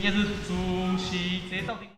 天是除夕，這到底？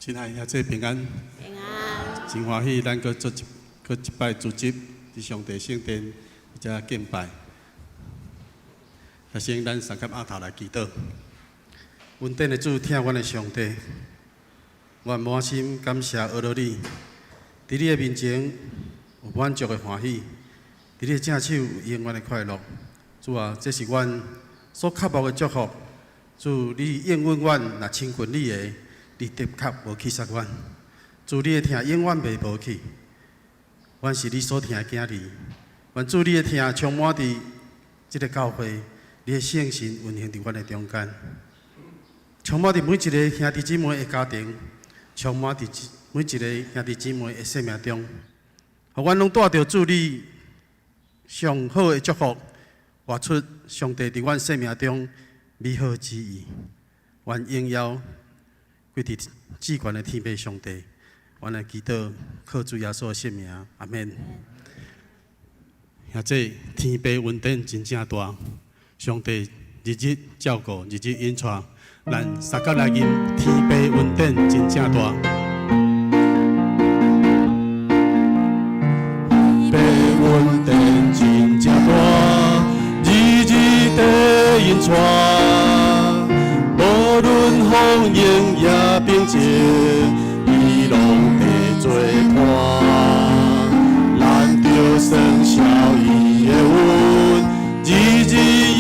親愛兄弟平安，平安。真歡喜，咱閣做一閣一擺組織佇上帝聖殿遮敬拜。首先，咱三佮阿頭來祈禱。恩典的主，疼阮的上帝，阮滿心感謝阿羅你，佇你的面前有滿足的歡喜，佇你的正手有永遠的快樂。主啊，這是阮所渴慕的祝福。主，你應允阮，若親近你的，你的確無棄殺阮。主，你的疼永遠袂無去。阮是你所疼的囝兒。願主你的疼充滿佇這个教會，你的聖神運行佇阮的中間，充滿佇每一个兄弟姊妹的家庭，充滿佇每一个兄弟姊妹的生命中，予阮攏帶著主你上好的祝福，活出上帝佇阮生命中美好旨意。願榮耀歸佇至懸的天父上帝。阮來祈禱，靠主耶穌的聖名，阿門。兄弟，天父恩典真正大，上帝日日照顧，日日引帶，咱相佮來吟天父恩典真正大。天父恩典真正大，日日地引帶，無論風湧也平靜，伊攏佇做伴。咱著算曉伊的恩，日日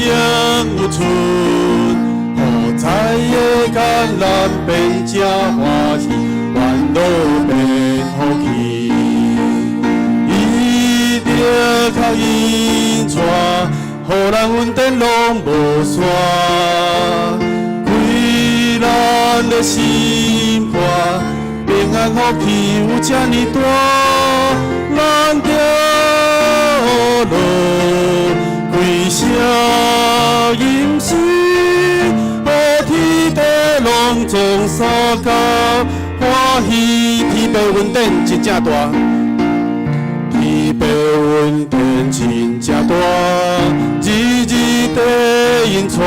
永有存，雨災的艱難變成歡喜，煩惱變福氣。伊的確引帶，予咱恩典攏無煞，開咱的心肝，平安福氣有遮爾大，咱著樂，開聲吟詩，予天地攏總相共歡喜。天父恩典真正大，天父恩典真正大，日日地引帶，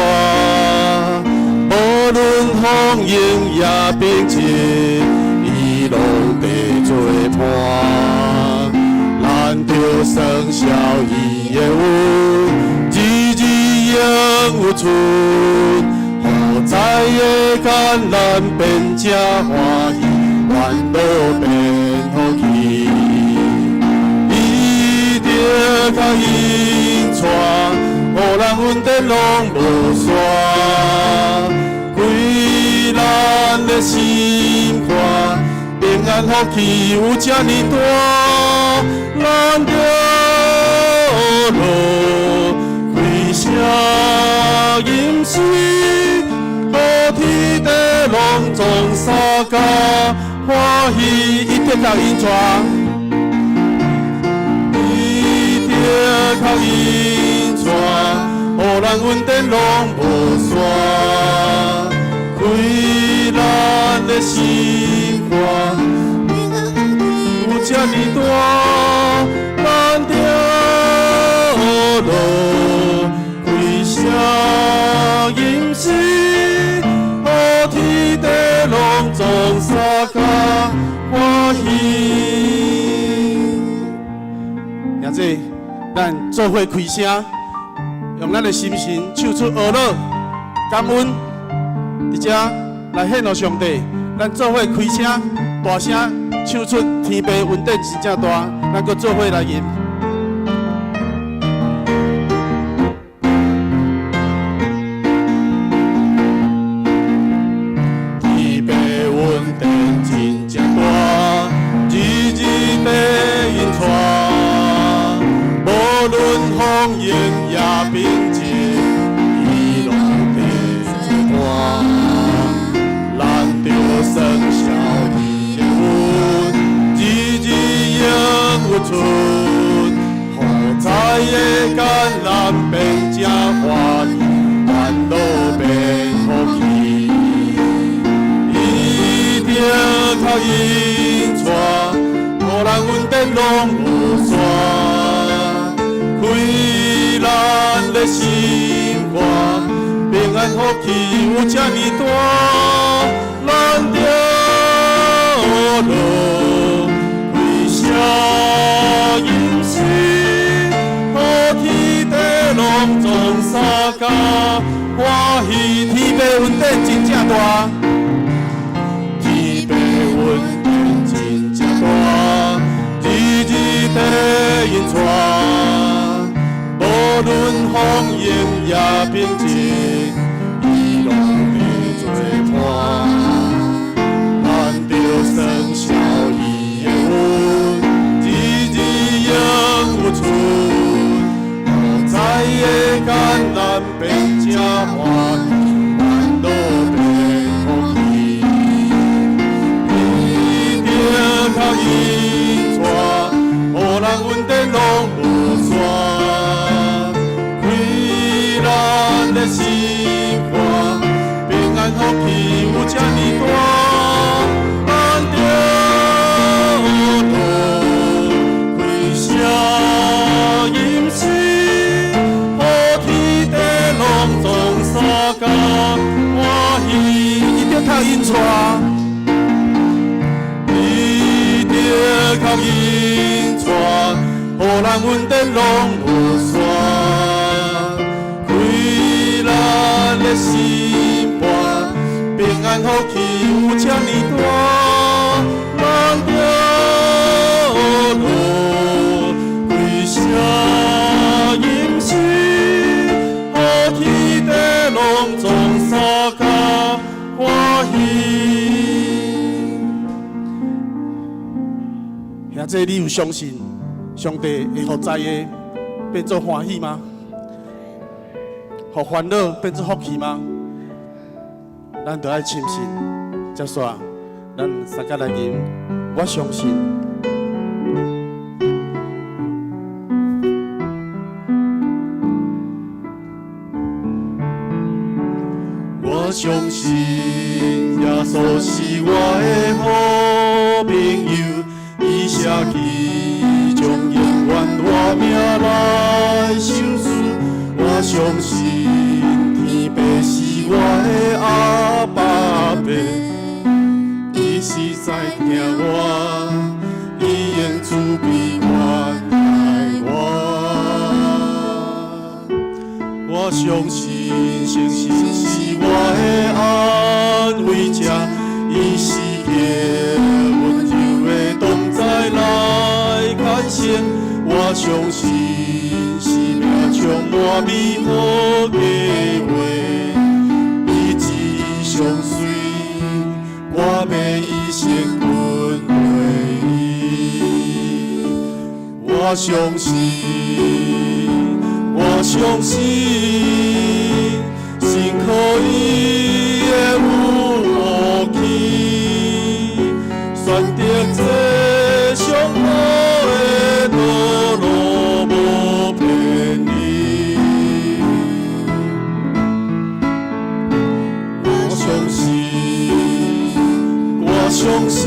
無論風湧也平靜，伊攏佇做伴。咱著算曉伊的恩，日日永有存，雨災的艱難變成歡喜，煩惱變福氣。伊的確引帶，予咱恩典攏無煞，開咱的心肝，平安福氣有遮爾大，咱著樂，開聲吟詩，予天地攏總相共歡喜。伊的確引帶，伊的確引帶，予咱恩典攏無煞，開咱的心肝，有遮爾大，咱著樂，開聲吟詩，予天地攏總相共歡喜。兄弟，咱做伙開聲，用咱的心神唱出阿樂感恩，佇遮來獻予上帝。咱做伙開聲，大聲唱出天父恩典真正大，咱閣做伙來吟。天父恩典真正大，日日地引帶，無論風湧也平靜，伊攏佇做伴。咱著算曉伊的恩，日日永有存，雨災的艱難變成歡喜，煩惱變福氣。伊的確引帶，予咱恩典攏無煞，開咱的心肝，平安福氣有遮爾大，咱著路，開聲吟詩，予天地攏總相共歡喜。天父恩典真正大，天父恩典真正大，日日地引帶，無論風湧也平靜，伊攏會做伴。咱著算笑伊的恩，日日永有存，予知的艱難變正歡喜，煩惱變福氣。伊著較引帶，予人恩典攏無煞，開咱的心肝，平安福氣有這呢大。咱著學開聲吟詩，予天地攏總相共歡喜。伊著較引帶，伊著較引帶，予咱恩典攏無煞，開咱的心肝，平安福氣有這呢大。咱著學開聲吟詩，予天地攏總相共歡喜。兄弟，你有相信上帝會予災的變做歡喜嗎？予煩惱變做福氣嗎？咱都愛深信。接續，咱三個來吟，我相信。我相信耶穌是我的好朋友，伊捨己將永遠活命來受死。我相信天父是我的阿爸父，伊實在疼我，伊用慈悲關愛我。我相信聖神是我的安慰者，伊時刻溫柔的同在來牽引。我相信生命充滿美好計劃，伊旨意相隨，我欲一生跟隨伊。我相信，我相信，信靠伊會有福氣，選擇這上好的道路，無偏離。我相信，我相信，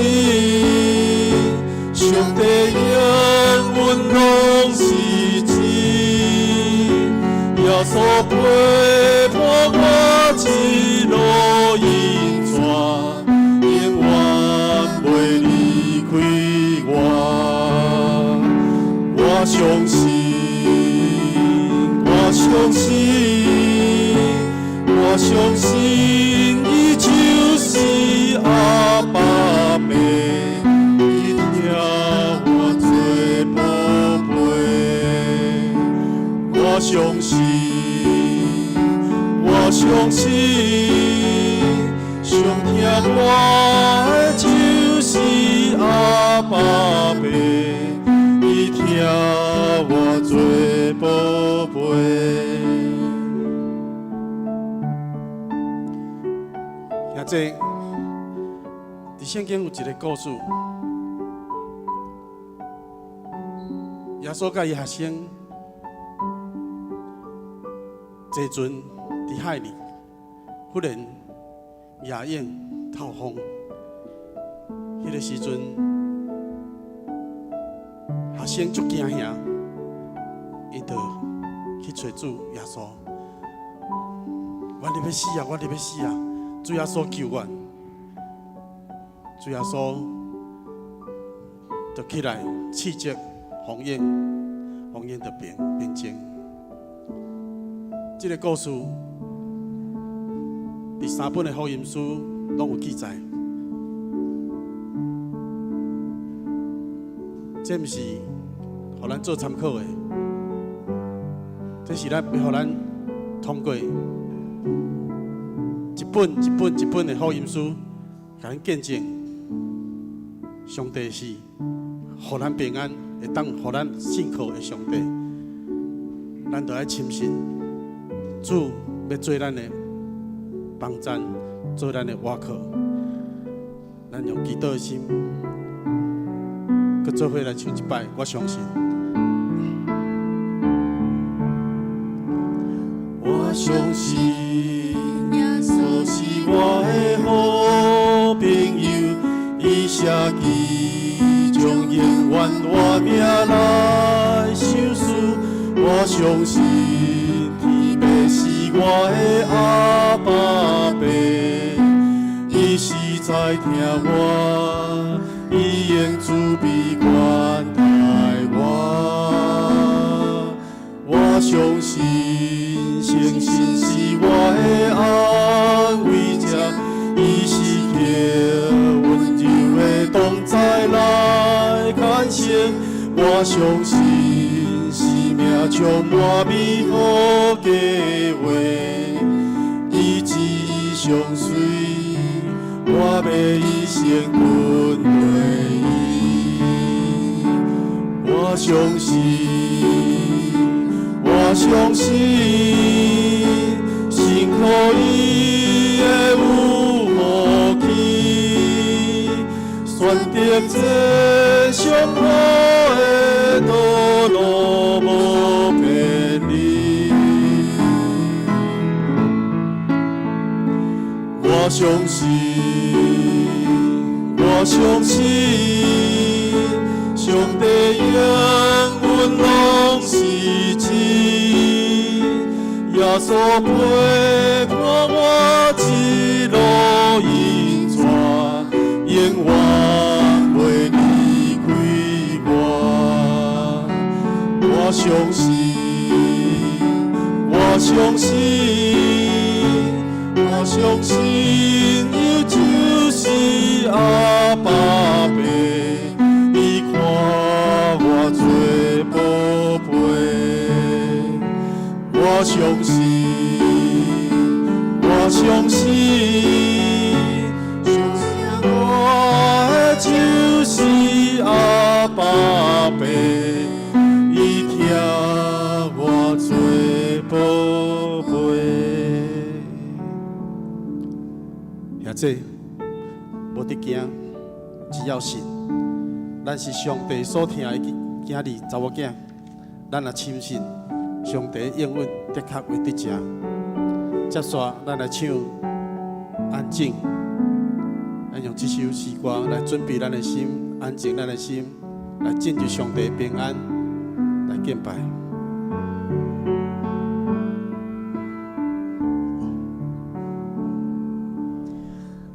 上帝應允攏是真。耶穌陪伴我一路引帶，永遠袂離開我。我相信，我相信，我相信，伊就是阿爸父，伊疼我做寶貝。我相信，我相信，上疼我的就是阿爸父，伊疼我做寶貝。兄弟，佇聖經有一個故事，耶穌佮伊學生坐船佇海裡，忽然夜湧透風，彼個時陣，學生足驚嚇，𪜶就去揣主耶穌。阮咧欲死啊！阮咧欲死啊！主耶穌救阮！主耶穌就起來斥責馮英，馮英就平平靜。這個故事佇三本的福音書攏有記載。這毋是予咱做參考的，這是咱欲予咱通過一本一本一本的福音書，共咱見證上帝是予咱平安，會當予咱信靠的上帝。咱著愛深信，主欲做咱的幫贊，做咱的倚靠。咱用祈禱的心，閣做伙來唱一擺，我相信。我相信耶穌是我的好朋友，伊寫記將永遠活命來相思。我相信天父是我的阿爸父，伊實在疼我，伊用慈悲關待我。我相信聖神是我的安慰者，伊時刻溫柔的同在來牽引。我相信生命充滿美好計劃，伊旨意相隨，我欲一生跟隨伊。我相信，我相信，信靠伊會有福氣，選擇這上好的道路，無偏離。我相信，我相信，上帝應允攏是真。耶穌陪伴我一路引帶，永遠袂離開我。我相信，我相信，我相信，伊就是阿爸父，伊看我做寶貝。我相信，我相信，相信我的就是阿爸父，伊疼我做寶貝。兄弟，無得驚，只要信。咱是上帝所疼的囝兒、查某囝，咱若深信上帝應允，的確會得成。接續咱來唱《安靜》，咱用這首詩歌來準備咱的心，安靜咱的心，來進入上帝平安，來敬拜。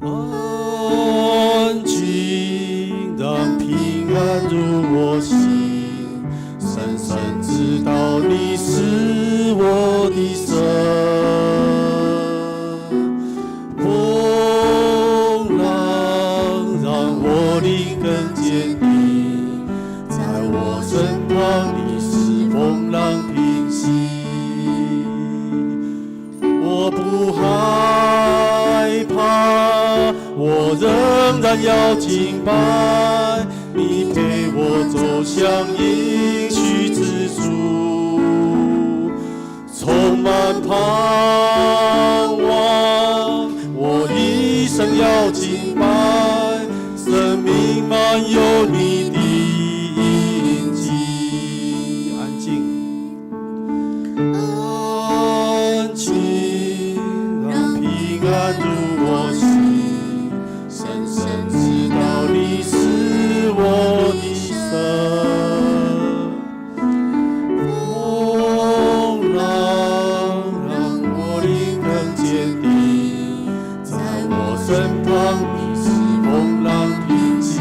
安靜，讓平安入我心，深深知道你是我的神。風浪讓我靈更堅定，在我身旁你使風浪平息。我不害怕，我仍然要敬拜你，陪我走向應許之處，充滿盼望。我一生要敬拜，生命滿有你的印記。安靜，安靜，讓平安入我心，深深知道你是我的神。風浪讓我靈更堅定，在我身旁你使風浪平靜。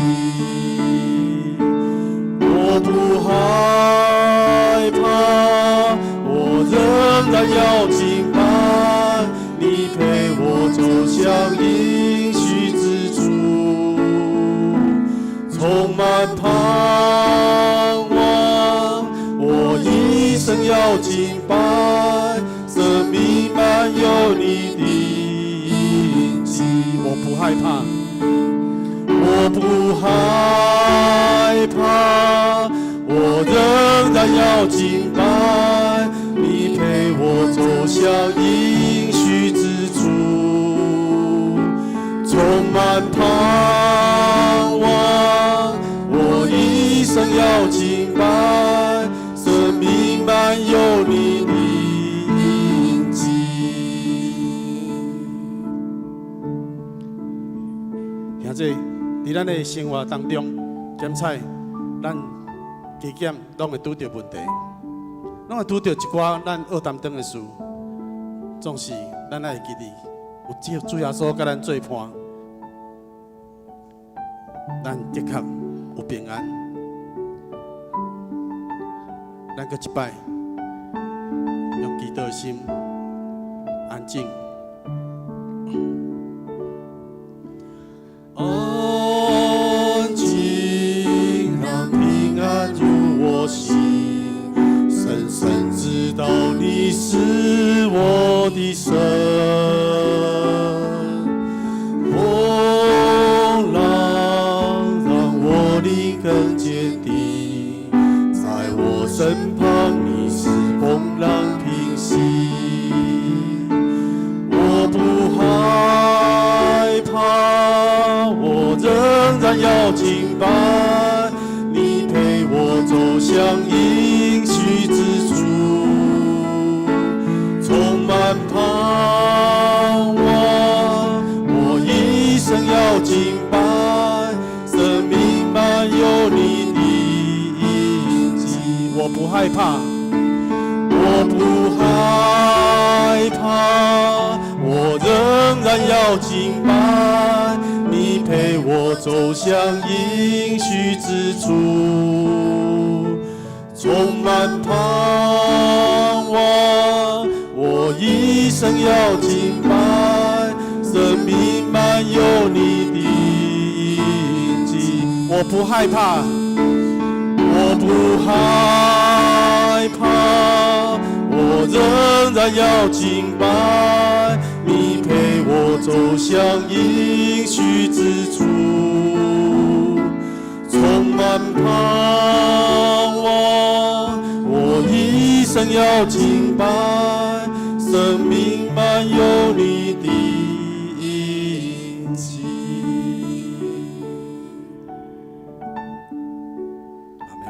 要敬拜，生命滿有你的印記。我不害怕，我不害怕，我仍然要敬拜。你陪我走向應許之處，充滿盼望。我一生要敬拜，生命滿有你的印記。兄弟，佇咱的生活當中，檢採咱加減攏會拄著問題，攏會拄著一寡咱愛擔當的事，總是咱愛會記得，有主耶穌佮咱做伴，咱的確有平安。咱閣一擺，用祈禱的心，安靜。安靜，讓平安入我心，深深知道你是我的神。風浪讓我靈更堅定，在我身旁你使風浪平息。我不害怕，我仍然要敬拜。你陪我走向應許之處，充滿盼望。我一生要敬拜，生命滿有你的印記。我不害怕，我不害怕，我仍然要敬拜。你陪我走向應許之處，充滿盼望。我一生要敬拜，生命滿有你的印記。我不害怕，我不害怕，我仍然要敬拜。你陪我走向應許之處，充滿盼望。我一生要敬拜，生命滿有你的印記。阿們。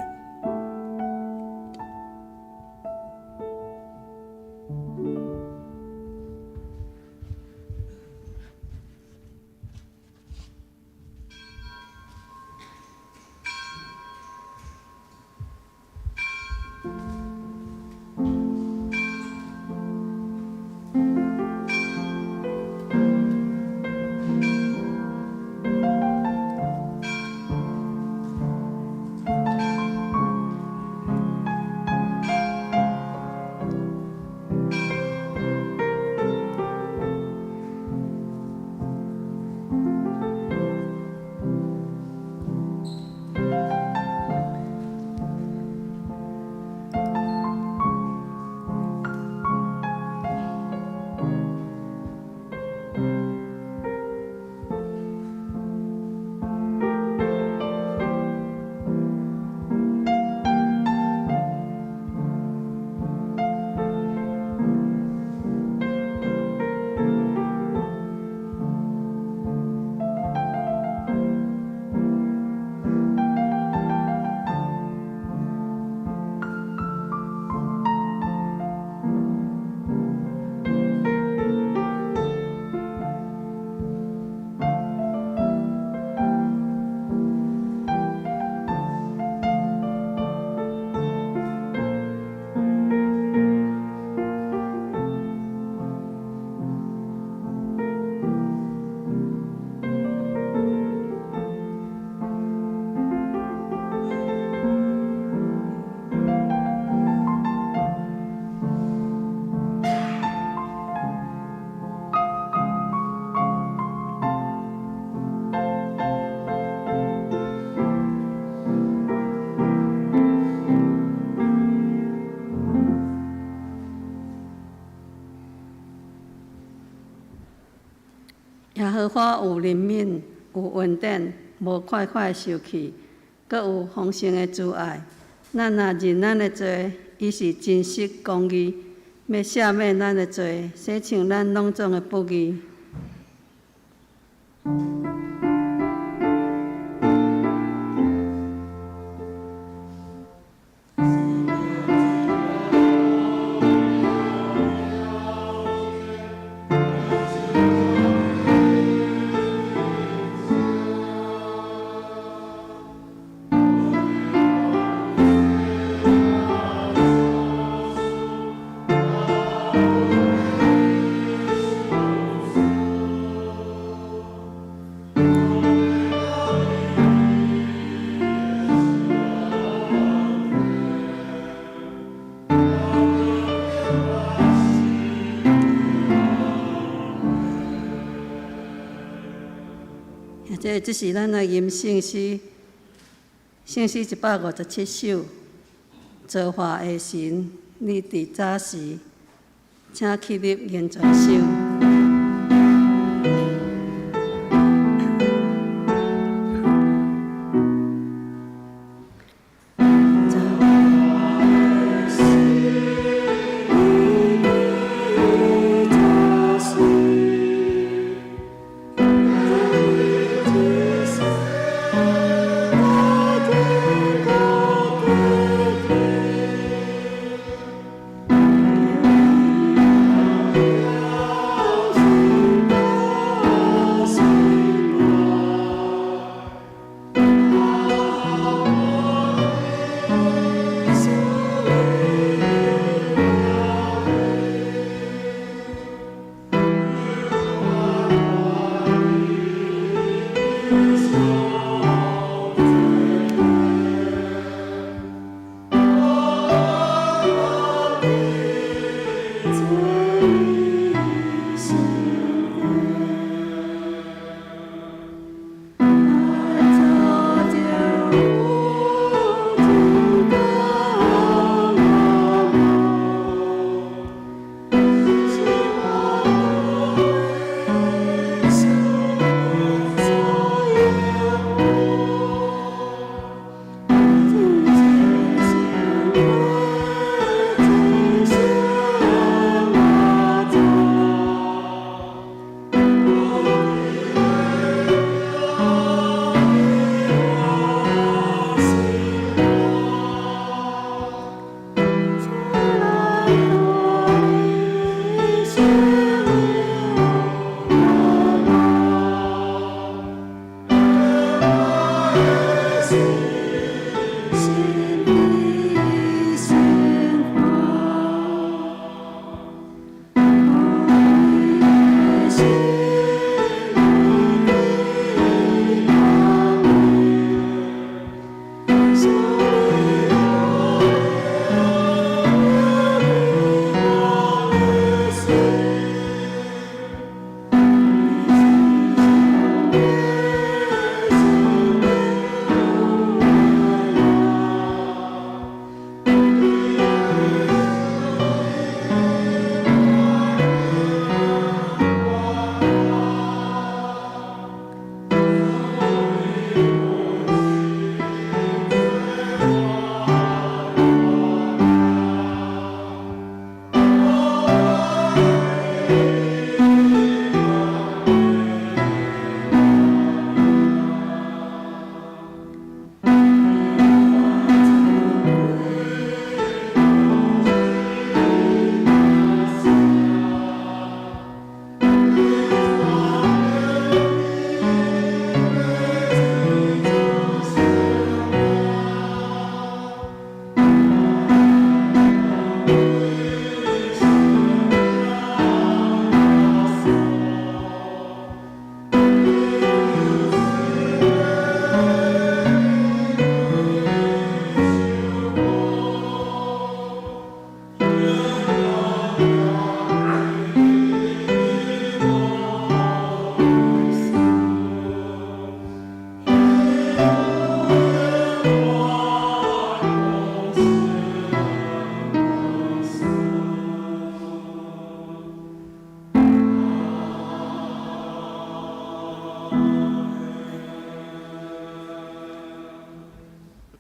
和華有憐憫，有恩典，無快快受氣，閣有豐盛的慈愛。咱若認咱的罪，伊是真實公義，欲赦免咱的罪，洗淨咱攏總的不義。這是咱來吟聖詩，聖詩157首，造化的神，你佇早時，請起立吟全首。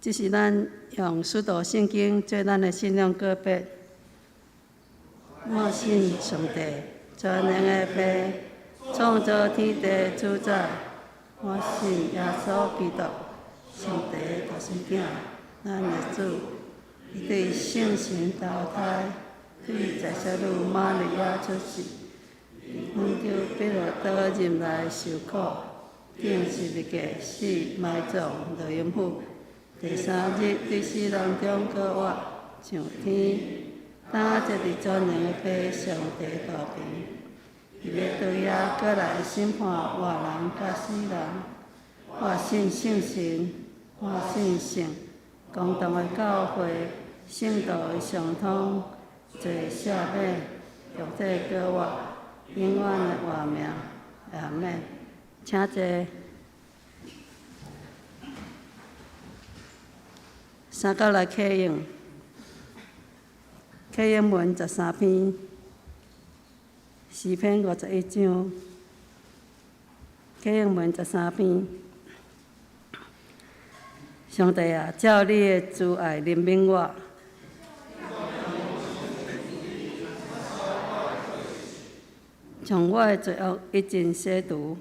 這是咱用使徒聖經做咱的信仰告白。我信上帝，全能的父，創造天地主宰。我信耶穌基督，上帝的獨生囝，咱的主。伊對聖神投胎，對在聖女瑪利亞出世，阮丟彼拉多入來受苦，釘十字架死埋葬落陰府，第三日對死人中復活，上天，擔坐佇全能的父上帝大邊，伊欲倒遐閣來審判活人佮死人。我信聖神，我信聖公同的教會，聖徒的相通，罪赦免，肉體復活，永遠的活命。阿們。請坐。三角來啟用，啟用文13篇，詩篇51章，啟用文13篇。上帝啊，照你的慈愛憐憫我，將我的罪惡一盡洗除，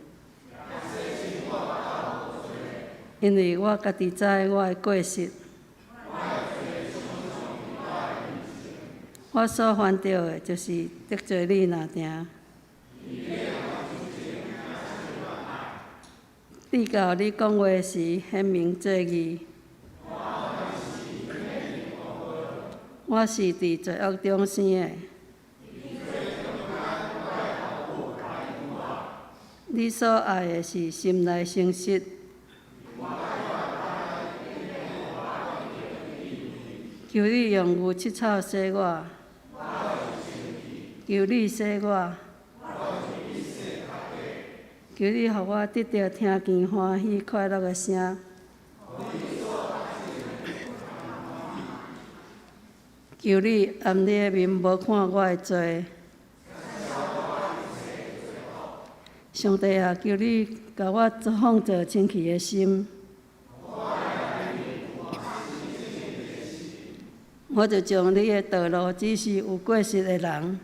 因為我家己知我的過失，我所犯著的，就是得罪你爾定。直到你講話時顯明做義。我是佇罪惡中生的。你所愛的是心內誠實。求你用牛膝草洗我。求你洗我。求你予我得著聽見歡喜快樂的聲。求你掩你的面，無看我的罪。上帝啊，求你共我創造清氣的心。我就將你的道路指示有過失的人。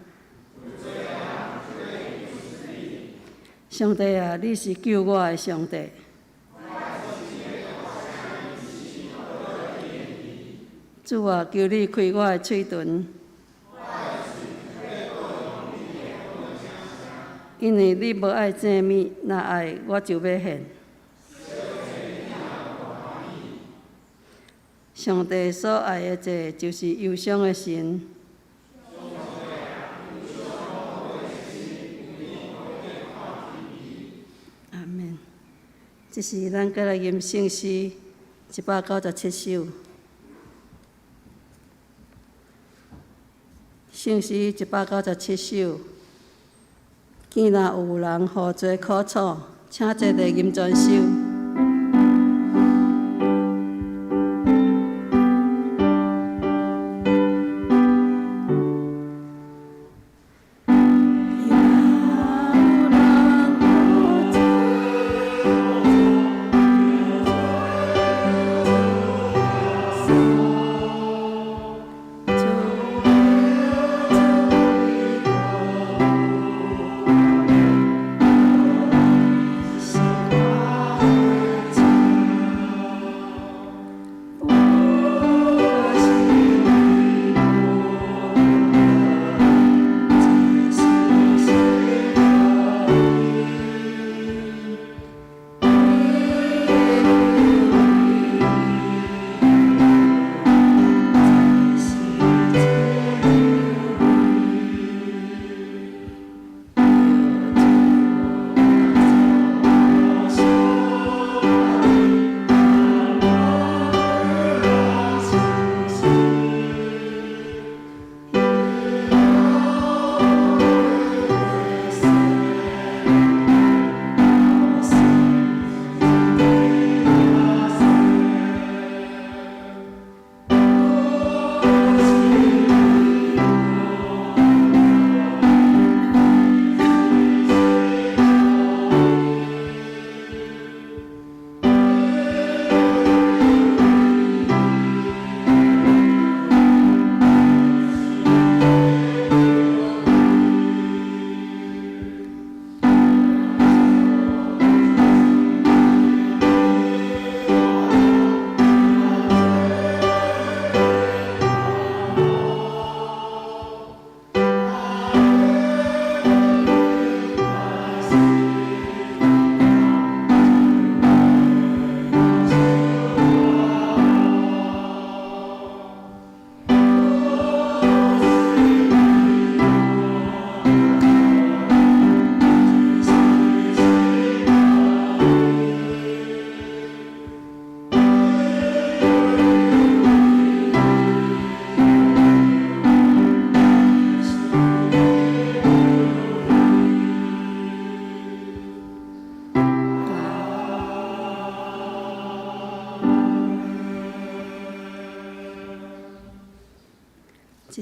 上帝啊，你是救我的上帝。主啊，求你開我的喙唇，因為你無愛祭物，若愛我就欲獻。上帝所愛的祭，就是憂傷的心。阿們。這是咱閣來吟聖詩197首。聖詩197首，見若有人予罪苦楚，請坐佇吟全首。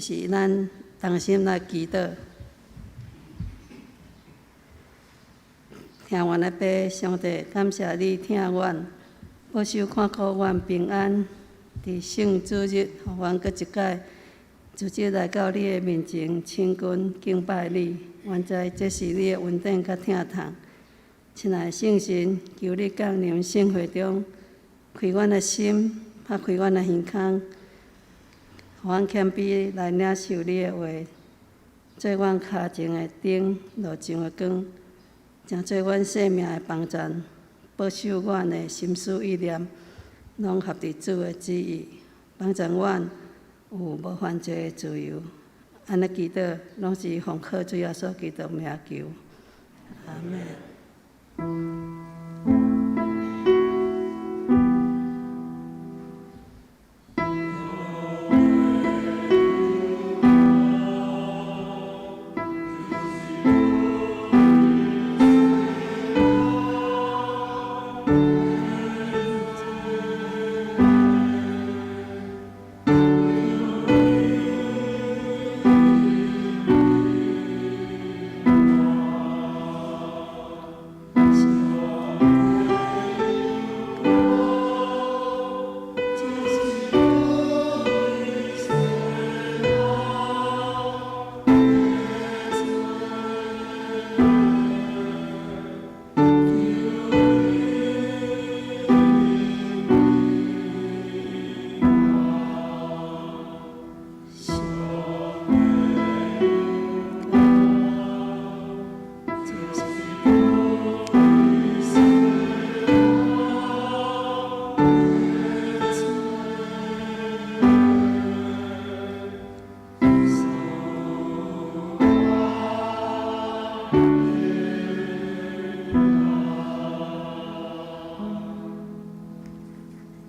是咱同心來祈禱。疼阮的父上帝，感謝你疼阮，保守看顧阮平安。佇聖主日，予阮閣一擺組織來到你的面前親近敬拜你。阮知這是你的恩典佮疼痛。親愛的聖神，求你降臨聖會中，開阮的心，拍開阮的耳孔，予阮謙卑來領受你的話，做阮跤前的燈，路上的光，成做阮生命的幫贊，保守阮的心思意念，攏合佇主的旨意，幫助阮有無犯罪的自由。按呢祈禱，攏是奉靠主耶穌基督名求。阿們。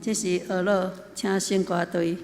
這是俄樂，請聖歌隊。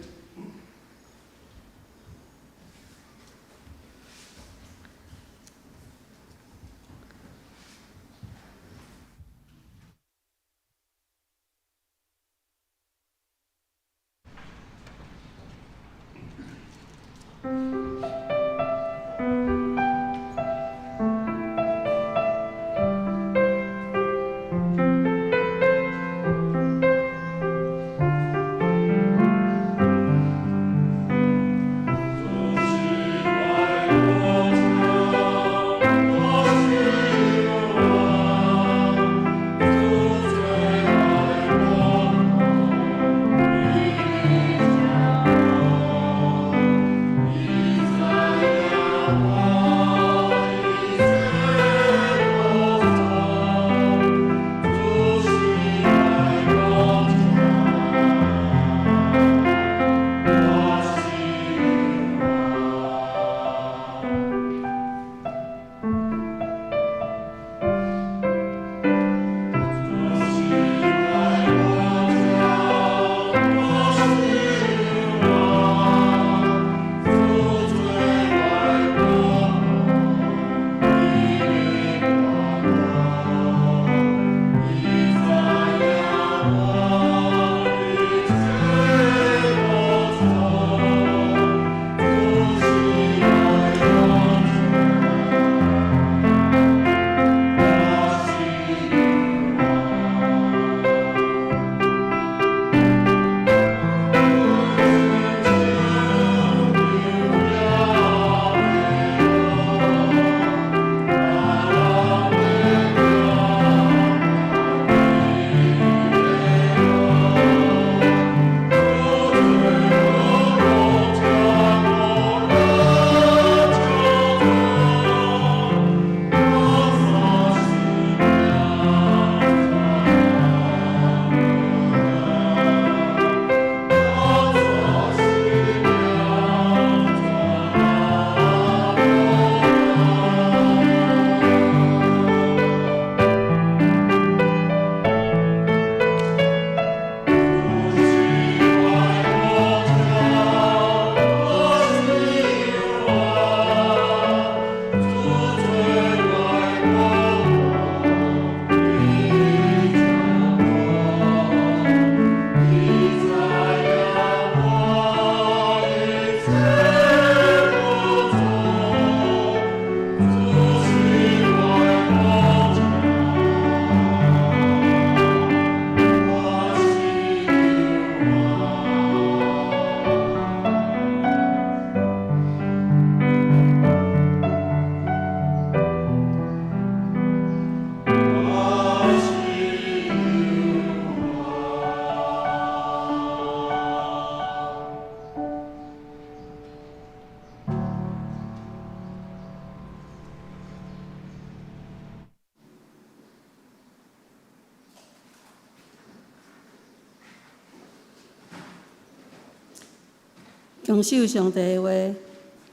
強守上帝的話，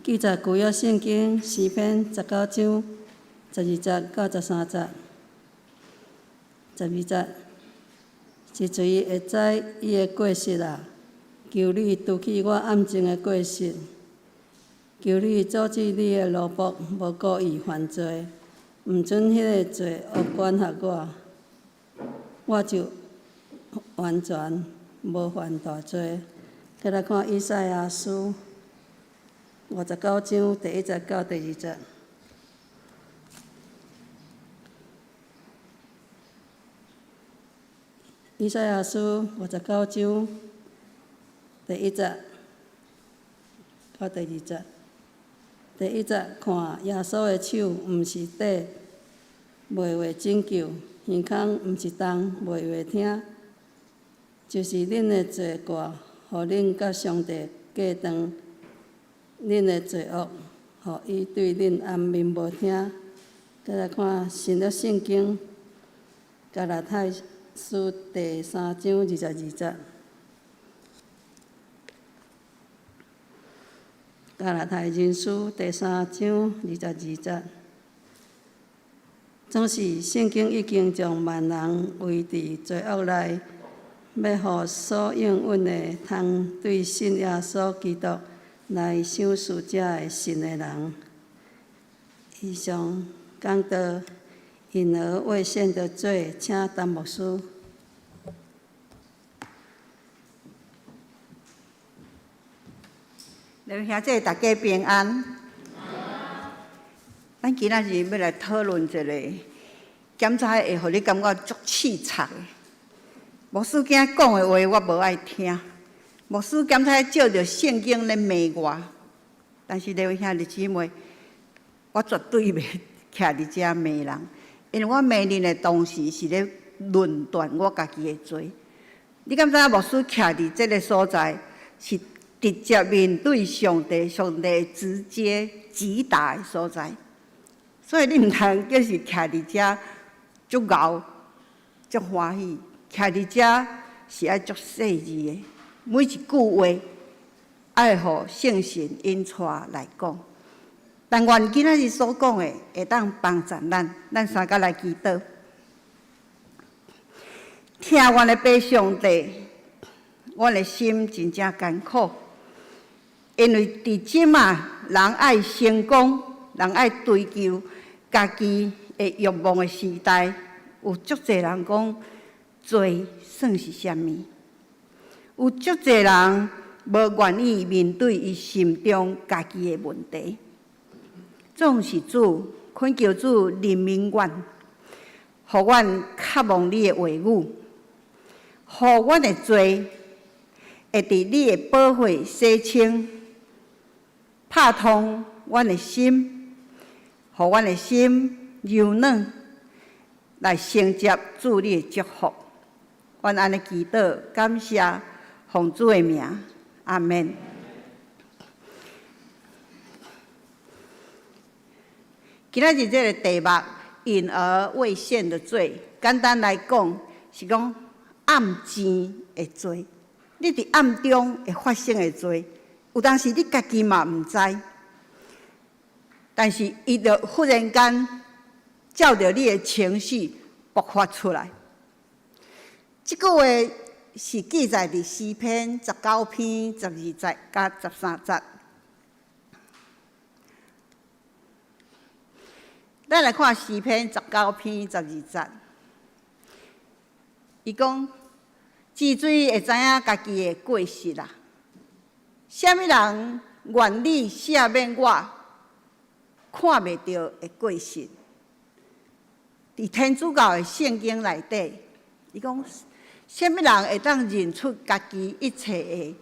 記載舊約聖經詩篇十九章十二節到十三節。十二節，是誰會知伊的過失啊？求你除去我暗中的過失，求你阻止你的奴僕無故意犯罪，毋准彼个罪惡管轄我，我就完全無犯大罪。再來看以賽亞書五十九章第一節到第二節。以賽亞書五十九章第一節到第二節。第一節，看耶穌的手毋是短，袂話拯救；耳孔毋是重，袂話聽。就是恁的罪過，予恁佮上帝隔斷；恁的罪惡，予伊對恁掩面無聽。再來看新約聖經加拉太書第三章二十二節。加拉太人書第三章二十二節，總是聖經已經將萬人圍佇罪惡內，欲予所應允的，通對信耶穌基督來賞賜這个信的人。以上講道隱而未顯的罪，請陳牧師。各位兄弟，大家平安。咱今仔日欲來討論一个檢查會予你感覺足刺激的。牧師今仔講的話，我無愛聽。牧師檢查照著聖經咧罵我，但是各位兄弟姊妹，我絕對袂徛佇遮罵人，因為我罵恁的同時是咧論斷我家己的罪。你敢知影牧師徛佇這个所在是直接面對上帝，上帝直接擊打的所在，所以你毋通叫是徛佇遮足𠢕、足歡喜，徛佇遮是愛足細膩的，每一句話愛予聖神引帶來講。但願今仔日所講的會當幫助咱，咱三甲來祈禱。疼阮的父上帝，阮的心真正艱苦。因為佇這馬，人愛成功，人愛追求家己的欲望的時代，有足濟人講罪算是啥物？有足濟人無願意面對伊心中家己的問題。總是主，懇求主憐憫阮，予阮渴望你的話語，予阮的罪會佇你的寶血洗清，拍通阮的心，予阮的心柔軟，來承接主你的祝福。阮按呢祈禱，感謝奉主的名，阿們。今仔日這個題目，隱而未顯的罪，簡單來講是講暗賤的罪。你佇暗中會發生的罪，有當時你家己嘛毋知，但是伊就忽然間照著你的情緒爆發出來。這句話是記載佇詩篇十九篇十二節佮十三節。咱來看詩篇十九篇十二節，伊講：是誰會知影家己的過失啊？啥物人願意赦免我看袂著的過失？佇天主教的聖經內底，伊講：啥物人會當認出家己一切的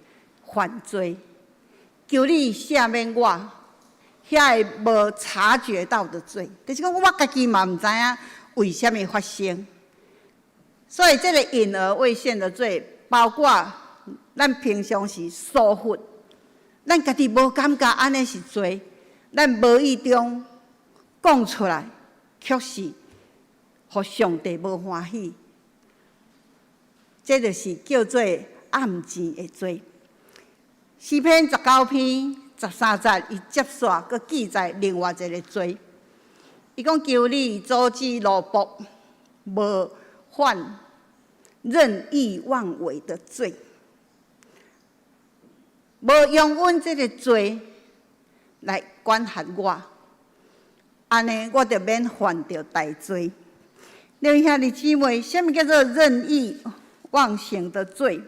犯罪？求你赦免我遐个無察覺到的罪，就是講我家己嘛毋知影為啥物發生。所以這個隱而未顯的罪，包括咱平常時疏忽，咱家己無感覺按呢是罪，咱無意中講出來，卻是予上帝無歡喜。這就是叫做暗賤的罪。詩篇19篇13節，伊接續閣記載另外一个罪。伊講：求你阻止奴僕無犯任意妄為的罪，無容阮這个罪來管轄我，按呢我就免犯著大罪。兩位兄弟姊妹，啥物叫做任意妄行的罪？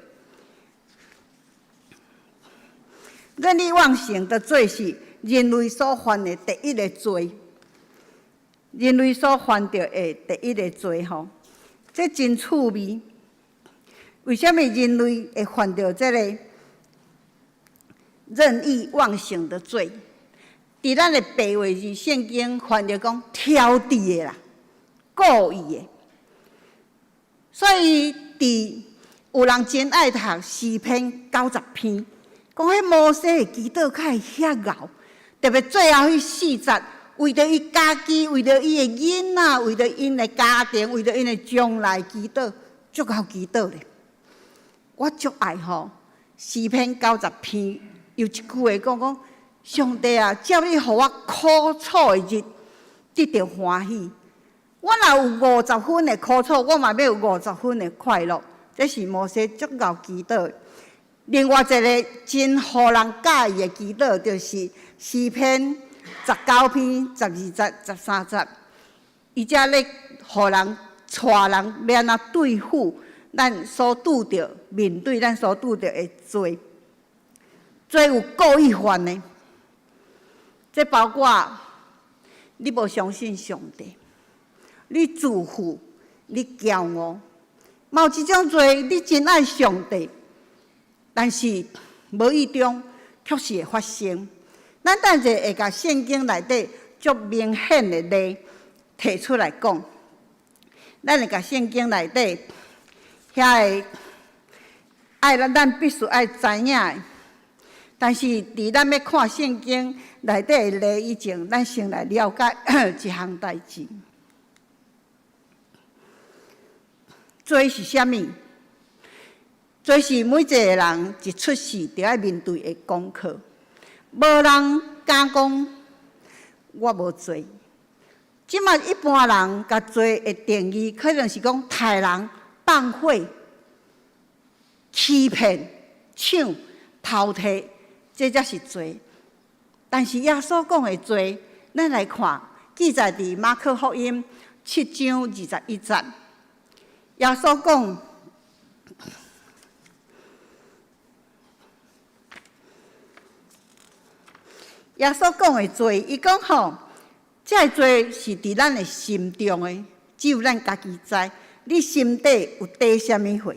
任意妄行的罪是人類所犯的第一个罪，人類所犯著的第一个罪吼，這真趣味。為啥物人類會犯著這个任意妄行的罪？佇咱的白話字聖經翻譯講挑剔的啦，故意的。所以佇有人真愛讀詩篇90篇，講彼摩西的祈禱較會遐𠢕，特別最後彼四節，為著伊家己，為著伊的囡仔，為著𪜶的家庭，為著𪜶的將來祈禱，足𠢕祈禱咧。我足愛吼詩篇九十篇，有一句話講講：上帝啊，照你予我苦楚的日，得著歡喜。我若有50分的苦楚，我嘛欲有五十分的快樂。這是摩西足𠢕祈禱。另外一个真予人佮意的祈禱，就是詩篇19篇12節、13節。伊遮咧予人帶人欲按怎對付咱所拄著面對咱所拄著的罪，罪有故意犯的，這包括你無相信上帝，你自負，你驕傲，嘛有一種罪，你真愛上帝，但是無意中卻是會發生。咱等下會共聖經內底足明顯的例提出來講，咱會共聖經內底遐个愛咱咱必須愛知影的。但是佇咱欲看聖經內底的例以前，咱先來了解一項代誌。罪是啥物？罪是每一个人一出世就愛面對的功課。無人敢講我無罪。這馬一般人共罪的定義，可能是講刣人、放火、欺騙、搶、偷提，這才是罪。但是耶穌講的罪，咱來看記載佇馬可福音7章21節，耶穌講。耶穌講的罪，伊講吼，這个罪是佇咱的心中的，只有咱家己知。你心底有底啥物貨？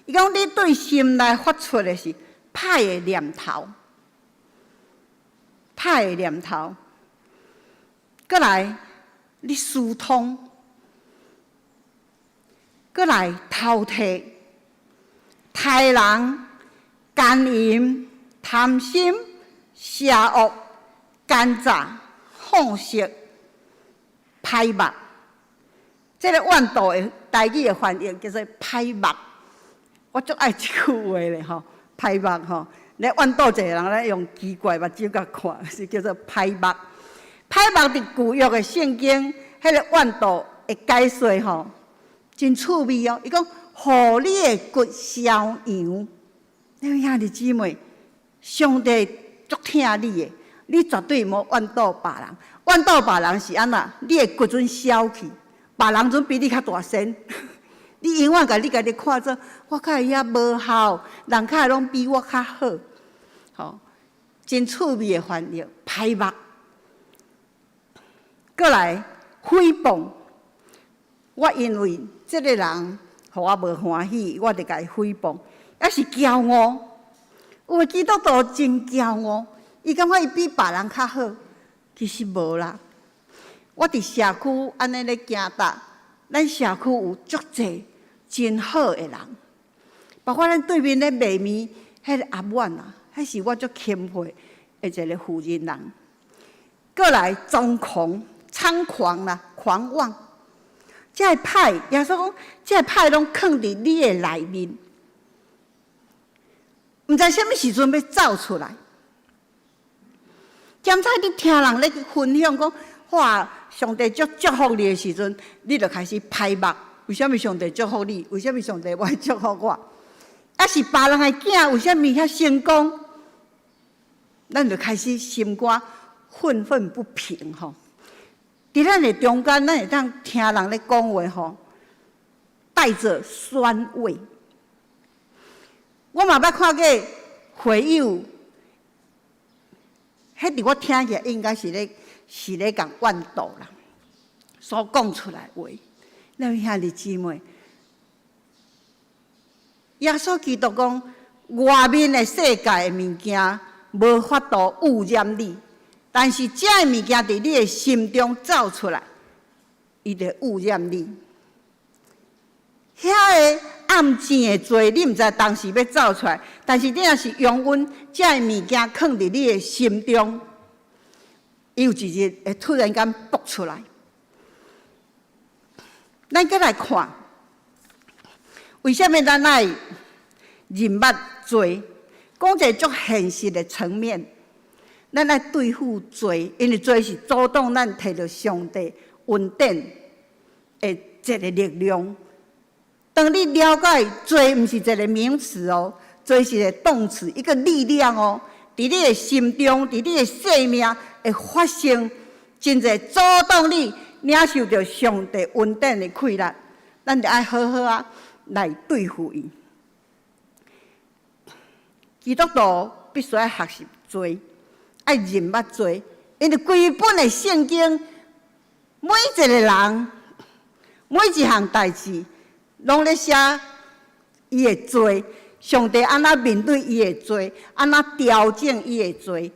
伊講你對心內發出的是歹的念頭，歹的念頭。閣來，你私通，閣來偷提，刣人、奸淫、貪心、邪惡、奸詐、放色、歹目。這个怨妒的台語的翻譯叫做歹目。我足愛這句話咧吼，歹目吼。你怨妒一个人，咧用奇怪目睭共看，是叫做歹目。歹目佇舊約的聖經，彼个怨妒的解說吼，真趣味哦。伊講，予你的骨痟揚。你兄弟姊妹，上帝足疼你的，你絕對毋好怨妒別人。怨妒別人是按怎？你的骨陣痟去，別人陣比你較大身。你永遠共你家己看做，我較會遐無效，人較會攏比我較好。吼，真趣味的翻譯，歹目。閣來誹謗，我因為這个人予我無歡喜，我就共伊誹謗，抑是驕傲。有的基督徒真驕傲，伊感覺伊比別人較好，其實無啦。我佇社區按呢咧行踏，咱社區有足濟真好的人，包括咱對面咧賣麵彼个阿滿啊，彼是我足欽佩的一个負責人。閣來猖狂、猖狂啦，狂妄，這个歹，耶穌講，這个歹攏囥佇你的內面。毋知啥物時陣欲走出來。檢查你聽人咧分享講，哇！上帝足祝福你的時陣，你就開始歹目。為啥物上帝祝福你？為啥物上帝無愛祝福我？抑是別人的囝為啥物遐成功？咱就開始心肝憤憤不平吼。佇咱的中間，咱會當聽人咧講話吼，帶著酸味。我嘛捌看過會友，彼佇我聽起來應該是咧共怨妒啦，所講出來話。咱兄弟姊妹，耶穌基督講，外面的世界的物件無法度污染你，但是這个物件佇你的心中走出來，伊就污染你。遐个暗箭的罪，你毋知當時欲走出來，但是你若是容忍這个物件囥佇你的心中，伊有一日會突然間爆出來。咱閣來看，為啥物咱愛認捌罪？講一個足現實的層面，咱愛對付罪，因為罪是阻擋咱摕著上帝恩典的一個力量。當你了解罪毋是一個名詞哦，罪是一個動詞，一個力量哦，佇你的心中，佇你的生命會發生真濟阻擋你領受著上帝恩典的氣力，咱就愛好好仔來對付伊。基督徒必須愛學習罪，愛認捌罪，因為規本的聖經，每一個人，每一項代誌，攏咧寫伊的罪，上帝按怎面對伊的罪，按怎調整伊的罪，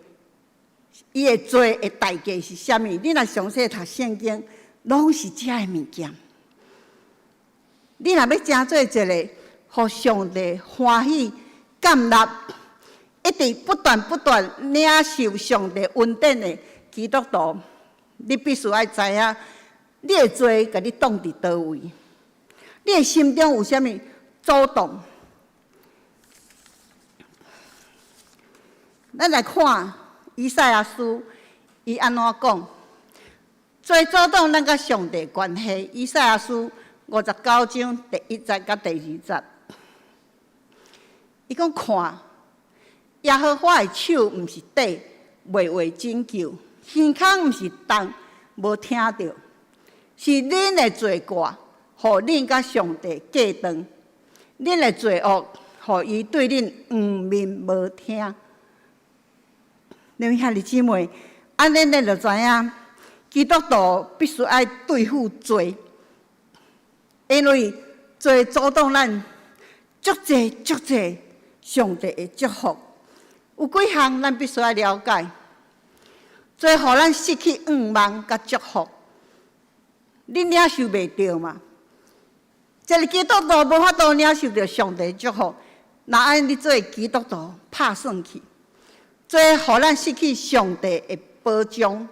伊的罪的代價是啥物？你若詳細讀聖經，攏是這个物件。你若欲成做一個予上帝歡喜、感納，一直不斷不斷領受上帝恩典的基督徒，你必須愛知影，你的罪共你擋佇佗位，你的心中有啥物阻擋？咱來看以賽亞書，伊按怎講？罪阻擋咱佮上帝關係。以賽亞書59章第一節佮第二節，伊講看，耶和華的手毋是短，袂話拯救；耳孔毋是鈍，無聽著。是恁的罪過，予恁佮上帝隔斷；恁的罪惡，予伊對恁掩面無聽。恁兄弟姊妹，按呢咱就知影，基督徒必須愛對付罪，因為罪阻擋咱足濟足濟上帝的祝福。有幾項咱必須愛了解，罪予咱失去願望佮祝福，你領受袂著嘛？一個基督徒無法度領受著上帝祝福，若按呢你做基督徒拍算去。罪予咱失去上帝的保障，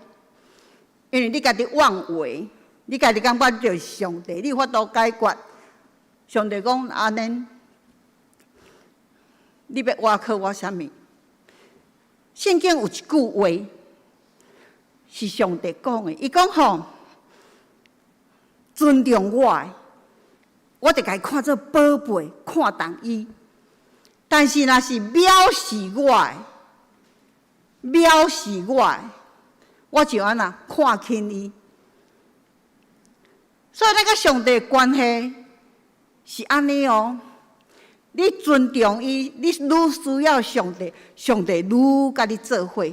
因為你家己妄為，你家己感覺你就是上帝，你有法度解決。上帝講按呢，你欲倚靠我啥物？聖經有一句話是上帝講的，伊講吼，尊重我的，我就共伊看做寶貝，看重伊。但是若是藐視我的，藐視我的，我就按怎看輕伊。所以，咱佮上帝關係是按呢哦。你尊重伊，你愈需要上帝，上帝愈佮你做伙。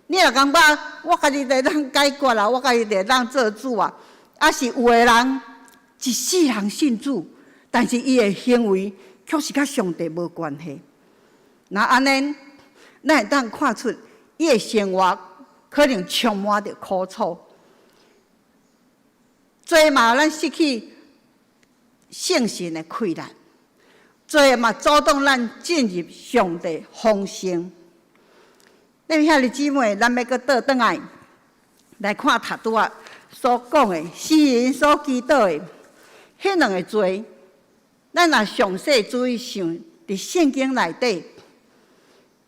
你若感覺我家己會當解決啦，我家己會當做主啊，抑是有的人一世人信主，但是伊的行為確實佮上帝無關係。若按呢，咱會當看出伊的生活可能充滿著苦楚。罪嘛，予咱失去聖神的氣力；罪嘛，阻擋咱進入上帝豐盛。恁兄弟姊妹，咱欲閣倒轉來來看頭拄仔所講的，詩人所祈禱的彼兩个罪，咱若詳細注意想，佇聖經內底，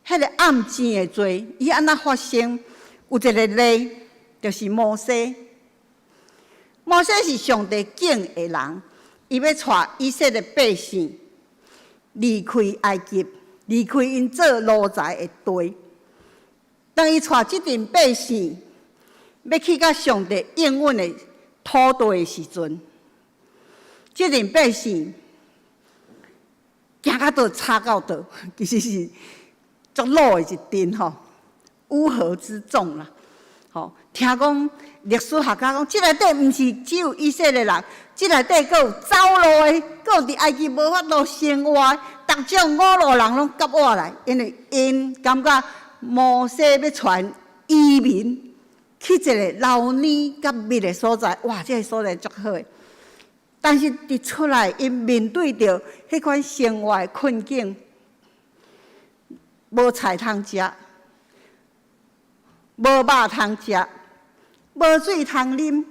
彼个暗箭的罪，伊按怎發生？有一个例，就是摩西。摩西是上帝揀的人，伊欲帶以色列百姓離開埃及，離開𪜶做奴才的地。當伊帶這陣百姓欲去佮上帝應允的土地的時陣，這陣百姓行到佗插到佗，其實是足魯的一陣吼，烏合之眾啦。吼，聽講歷史學家講，這內底毋是只有以色列人，這內底閣有走路的，閣有佇埃及無法度生活的，逐種五路人攏夾倚來，因為𪜶感覺摩西欲傳移民去一個流奶佮蜜的所在，哇！這个所在足好的。但是佇出來，𪜶面對著彼款生活的困境，無菜通食，無肉通食，無水通啉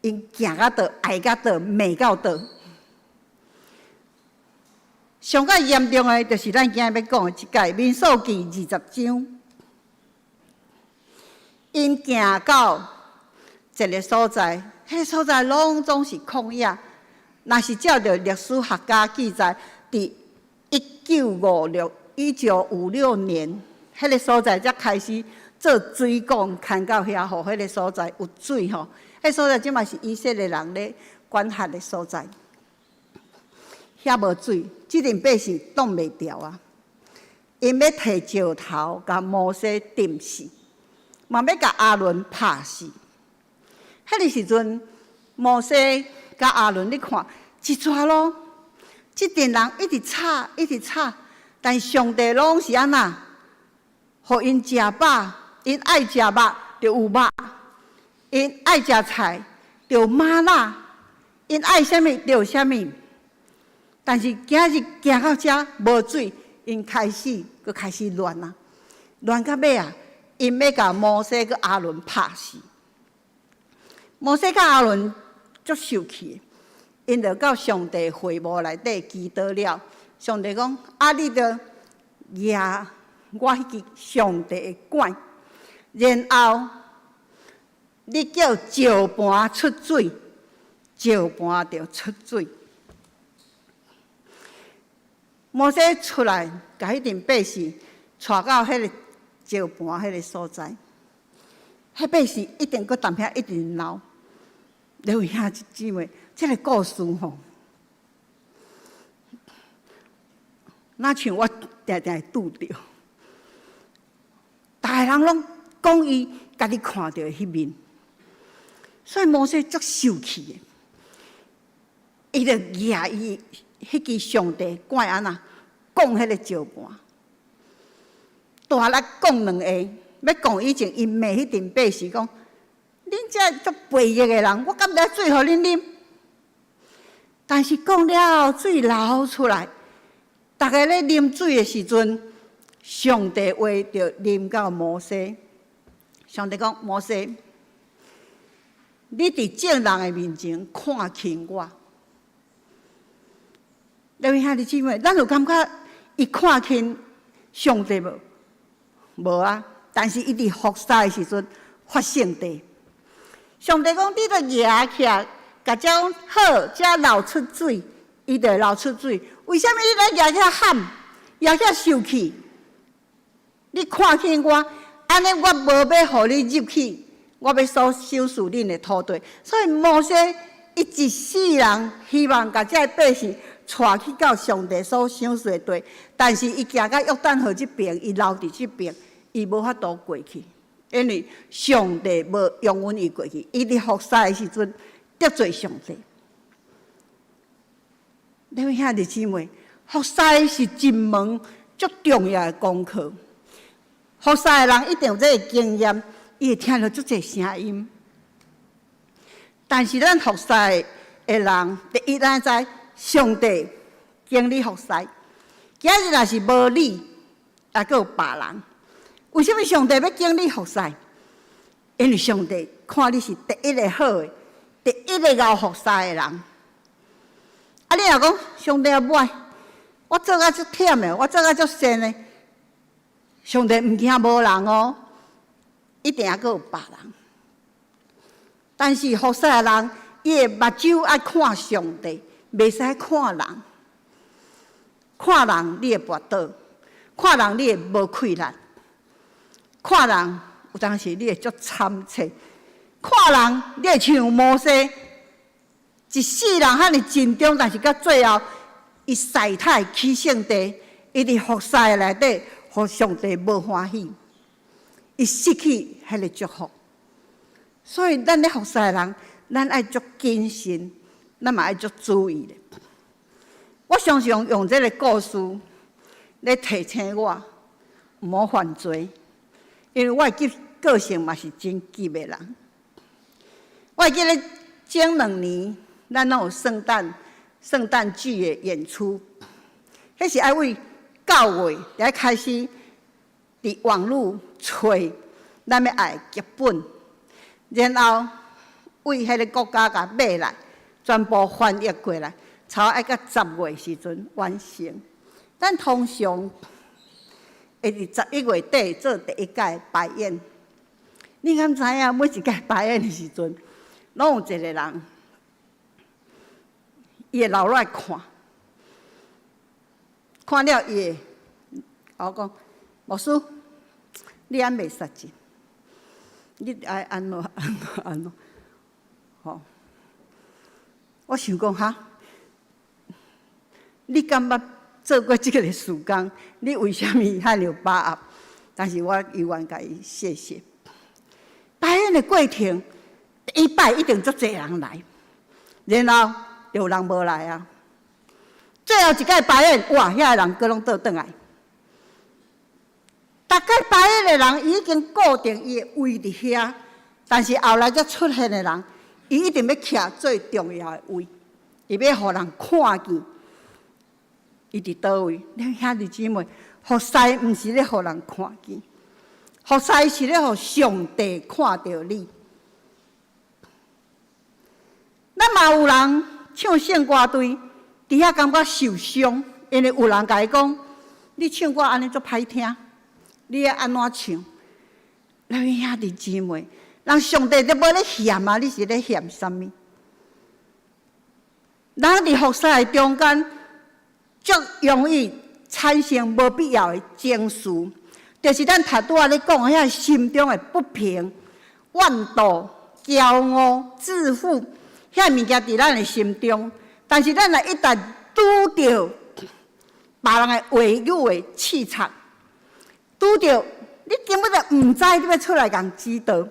，𪜶行甲倒，挨甲倒，罵到倒。上較嚴重的，就是咱今日欲講的這節民數記20章，𪜶行到一个所在，彼个所在攏總是曠野。若是照著歷史學家記載，佇1956年，彼个所在才開始做水管，牽到遐，予彼个所在有水吼。彼所在這馬是以色列人咧管轄的所在，遐無水，這陣百姓擋袂牢啊！𪜶欲提石頭共摩西釘死，嘛欲共亞倫拍死。彼个時陣，摩西佮亞倫，你看一逝咯，這陣人一直吵，一直吵，但上帝攏是按怎，予𪜶食飽，𪜶愛食肉就有肉，𪜶愛食菜就有嗎哪，𪜶愛啥物就有啥物。但是今日行到遮無水，𪜶開始閣開始亂啊，亂到尾啊，𪜶欲共摩西佮亞倫拍死。摩西佮亞倫足受氣，𪜶就到上帝會幕內底祈禱了。上帝講：啊，你著舉我彼支上帝的拐，然後你叫石盤出水，石盤就出水。摩西出來，共彼陣百姓帶到彼个石盤彼个所在，彼百姓一定閣踮遐一直鬧。各位兄弟姊妹，這个故事吼，若像我定定會拄著，逐个人攏講伊家己看著的彼面，所以摩西足受氣的，伊就舉伊彼支上帝拐按怎摃彼个石盤，大力摃兩下，欲摃以前，伊罵彼陣百姓講：恁這足悖逆的人，我敢掠水予恁啉？但是講了後，水流出來，逐个咧啉水的時陣，上帝話就臨到摩西。上帝講：摩西，你佇眾人的面前看輕我。各位兄弟姊妹，咱有感覺伊看輕上帝無？無啊！但是伊佇服侍的時陣發聖地。上帝講：你著舉起來，共這講好，這流出水，伊就會流出水。為啥物你咧舉起來喊，舉起來受氣？你看輕我，按呢我無欲予你入去，我欲所賞賜恁的土地。所以摩西伊一世人希望共這个百姓帶去到上帝所賞賜的地，但是伊行到約旦河這爿，伊留佇這爿，伊無法度過去。因為上帝無容允伊過去，伊佇服侍的時陣得罪上帝。各位兄弟姊妹，服侍是一門足重要的功課。服侍的人一定有這個經驗，伊會聽著足濟聲音。但是咱服侍的人，第一咱知上帝揀你服侍，今日若是無你，也閣有別人。為啥物上帝欲揀你服侍？因為上帝看你是第一个好的，第一个𠢕服侍的人。啊，你若講上帝啊，無愛，我做甲足忝的，我做甲足善的，上帝毋驚無人哦，一定猶閣有別人。但是服侍的人，伊的目睭愛看上帝，袂使看人。看人你會跋倒，看人你會無氣力，看人有當時你會足慘切，看人你會像摩西，一世人遐爾盡忠，但是到最後，伊使太去聖地，伊佇服侍內底，予上帝無歡喜，伊失去彼个祝福。所以咱咧服侍的人，咱愛足謹慎，咱嘛愛足注意咧。我常常用這个故事咧提醒我，毋好犯罪，因為我會記個性嘛是真急的人。我會記得前2年，咱攏有聖誕劇的演出，彼是愛為9月就愛開始佇網路揣咱欲愛劇本，然後為彼个國家共買來，全部翻譯過來，差愛到10月時陣完成。咱通常會佇11月底做第一屆排演。你敢知影？每一屆排演的時陣，攏有一個人，伊會留落來看，看了伊會共我講：牧師，你按袂實際，你愛按怎按怎按怎，吼！我想講哈，你敢捌做過這个事工？你為啥物遐爾有把握？但是我猶原共伊謝謝。排演的過程，第一擺一定足濟人來，然後就有人無來啊。最後一擺排演，哇，遐个人閣攏倒轉來。逐擺排演的人，伊已經固定伊的位佇遐，但是後來才出現的人，伊一定欲徛最重要的位，伊欲予人看見，伊佇佗位。恁兄弟姊妹，服侍毋是咧予人看見，服侍是咧予上帝看著你。咱嘛有人唱聖歌隊，佇遐感覺受傷，因為有人共伊講：你唱歌按呢足歹聽，你欲按怎唱？咱兄弟姊妹，人上帝都無咧嫌啊，你是咧嫌啥物？人佇服侍的中間，足容易產生無必要的情緒，就是咱頭拄仔咧講的遐心中的不平、怨妒、驕傲、自負，遐物件佇咱的心中。但是咱若一旦拄著別人的話語的刺插，拄著你根本就毋知你欲出來共指導，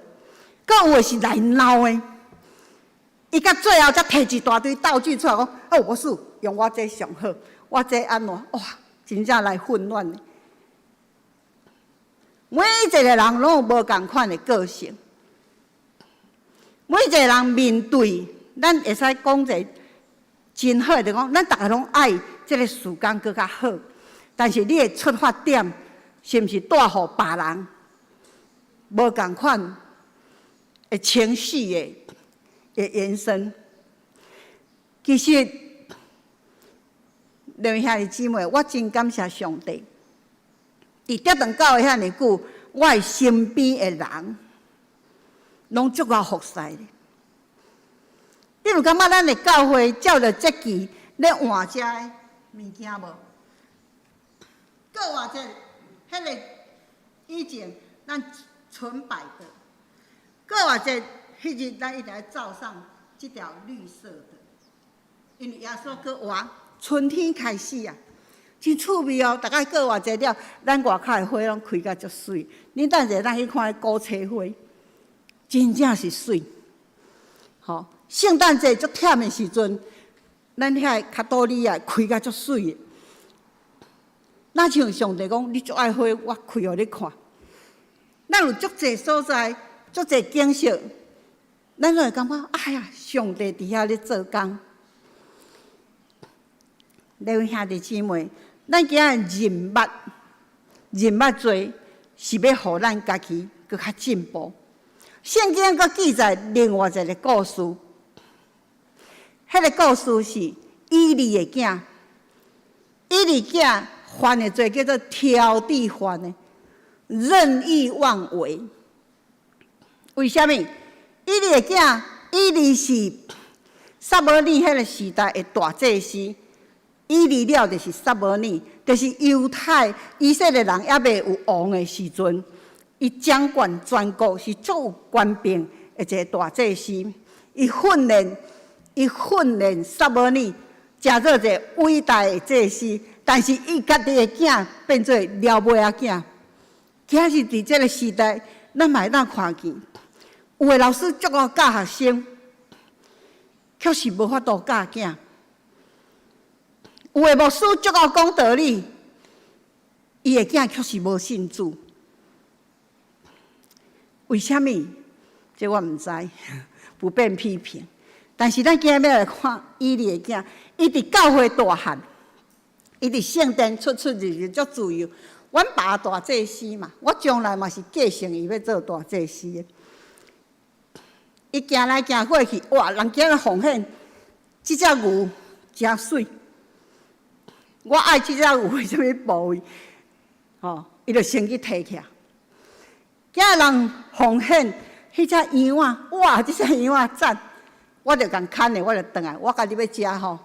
閣有的是來鬧的，伊到最後才提一大堆道具出來講：哦，牧師用我這上好，我這按怎？哇，真正來混亂的。每一個人攏有無仝款的個性，每一個人面對，咱會使講一個真好的，就講咱逐个攏愛這个事工閣較好，但是你的出發點是毋是帶予別人無仝款的情緒的延伸？其實，兩位兄弟姊妹，我真感謝上帝。佇德堂教會遐爾久，我的身邊的人攏足𠢕服侍的。你有感覺咱的教會照著節期咧換這物件無？閣換這彼个以前咱純白的，閣換這彼日咱一定愛罩上這條綠色的，因為耶穌閣活，春天開始啊！真趣味哦！逐擺過偌濟了，咱外口的花攏開甲足媠。恁等下咱去看彼古冊花，真正是媠。吼，聖誕節足忝的時陣，咱遐卡多利亞開甲足媠的。若像上帝講，你足愛花，我開予你看。咱有足濟所在，足濟景色，咱攏會感覺，哎呀，上帝佇遐咧做工。兩位兄弟姊妹，咱今仔日認捌認捌罪，是欲予咱家己閣較進步。聖經閣記載另外一个故事，彼个故事是以利的囝，以利囝犯的罪叫做挑剔犯的。任意妄為。為啥物？以利的囝，以利是撒母耳彼个時代的大祭司。以利了就是撒母耳，就是猶太以色列人猶未有王的時陣，伊掌管全國是足有權柄的一個大祭司。伊訓練撒母耳，成做一個偉大的祭司，但是伊家己的囝變做老尾仔囝。今日佇這个時代，咱嘛會當看見，有的老師足𠢕教學生，卻是無法度教囝；有的牧師足𠢕講道理，伊的囝卻是無信主。為啥物？這我毋知，不便批評。但是咱今日欲來看以利的囝，伊佇教會大漢，伊佇聖殿出出入入足自由。阮爸大祭司嘛，我將來嘛是繼承伊欲做大祭司的。伊行來行過去，哇！人今日奉獻，這隻牛誠媠，我愛這隻牛的啥物部位，吼，伊就先去提起來。今日人奉獻，彼隻羊仔，哇！這隻羊仔讚，我就共牽的，我就轉來，我家己欲食吼。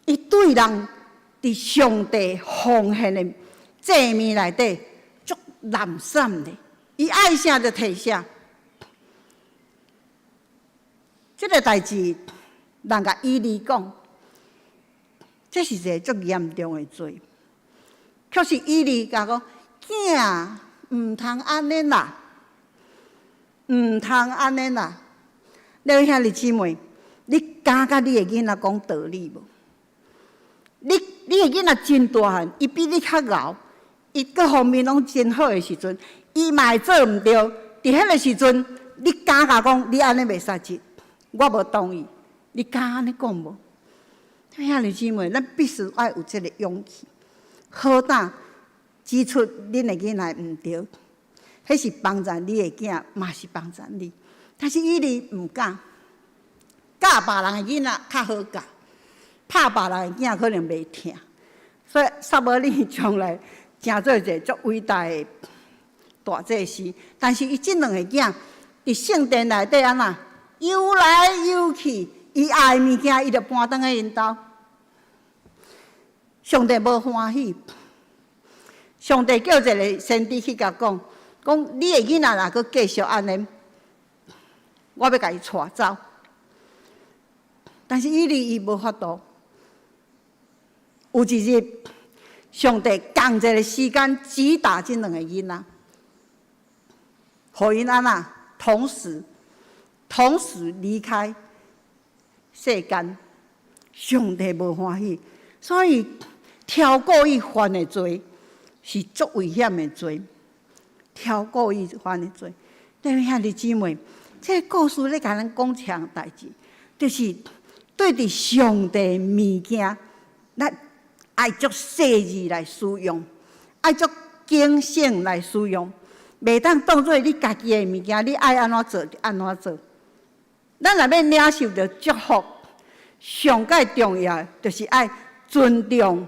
伊對人佇上帝奉獻的祭物內底足濫散的，伊愛啥就提啥。這个代誌，人共以利講，這是一个足嚴重的罪。卻是以利共講，囝毋通按呢啦，毋通按呢啦。你兄弟姊妹，你敢佮你的囡仔講道理無？你的囡仔真大漢，伊比你較𠢕，伊各方面攏真好的時陣，伊嘛會做毋對。佇彼个時陣，你敢共講你按呢袂使這，我無同意，你敢按呢講無？兄弟姊妹，咱必須愛有這个勇氣，好膽指出恁的囡仔毋對，彼是幫助你的囝，嘛是幫助你。但是以利毋敢，教別人的囡仔較好教，拍別人的囝可能袂疼，所以撒母耳將來成做一个足偉大的大祭司。但是伊這兩個囝佇聖殿內底按怎遊來遊去，伊愛的物件伊就搬轉去𪜶兜。上帝無歡喜，上帝叫一个先知去共講，講你的囡仔若閣繼續按呢，我欲共伊帶走。但是以利伊無法度。有一日，上帝仝一个時間擊打這兩个囡仔，予𪜶按怎同時離開世間，上帝無歡喜，所以超故意犯的罪是足危險的罪，超故意犯的罪。各位兄弟姊妹，這个故事咧共咱講一項代誌，就是對佇上帝物件，咱愛足細膩來使用，愛足謹慎來使用，袂當當做你家己的物件，你愛按怎做就按怎做。咱若欲領受著祝福，上蓋重要的就是愛尊重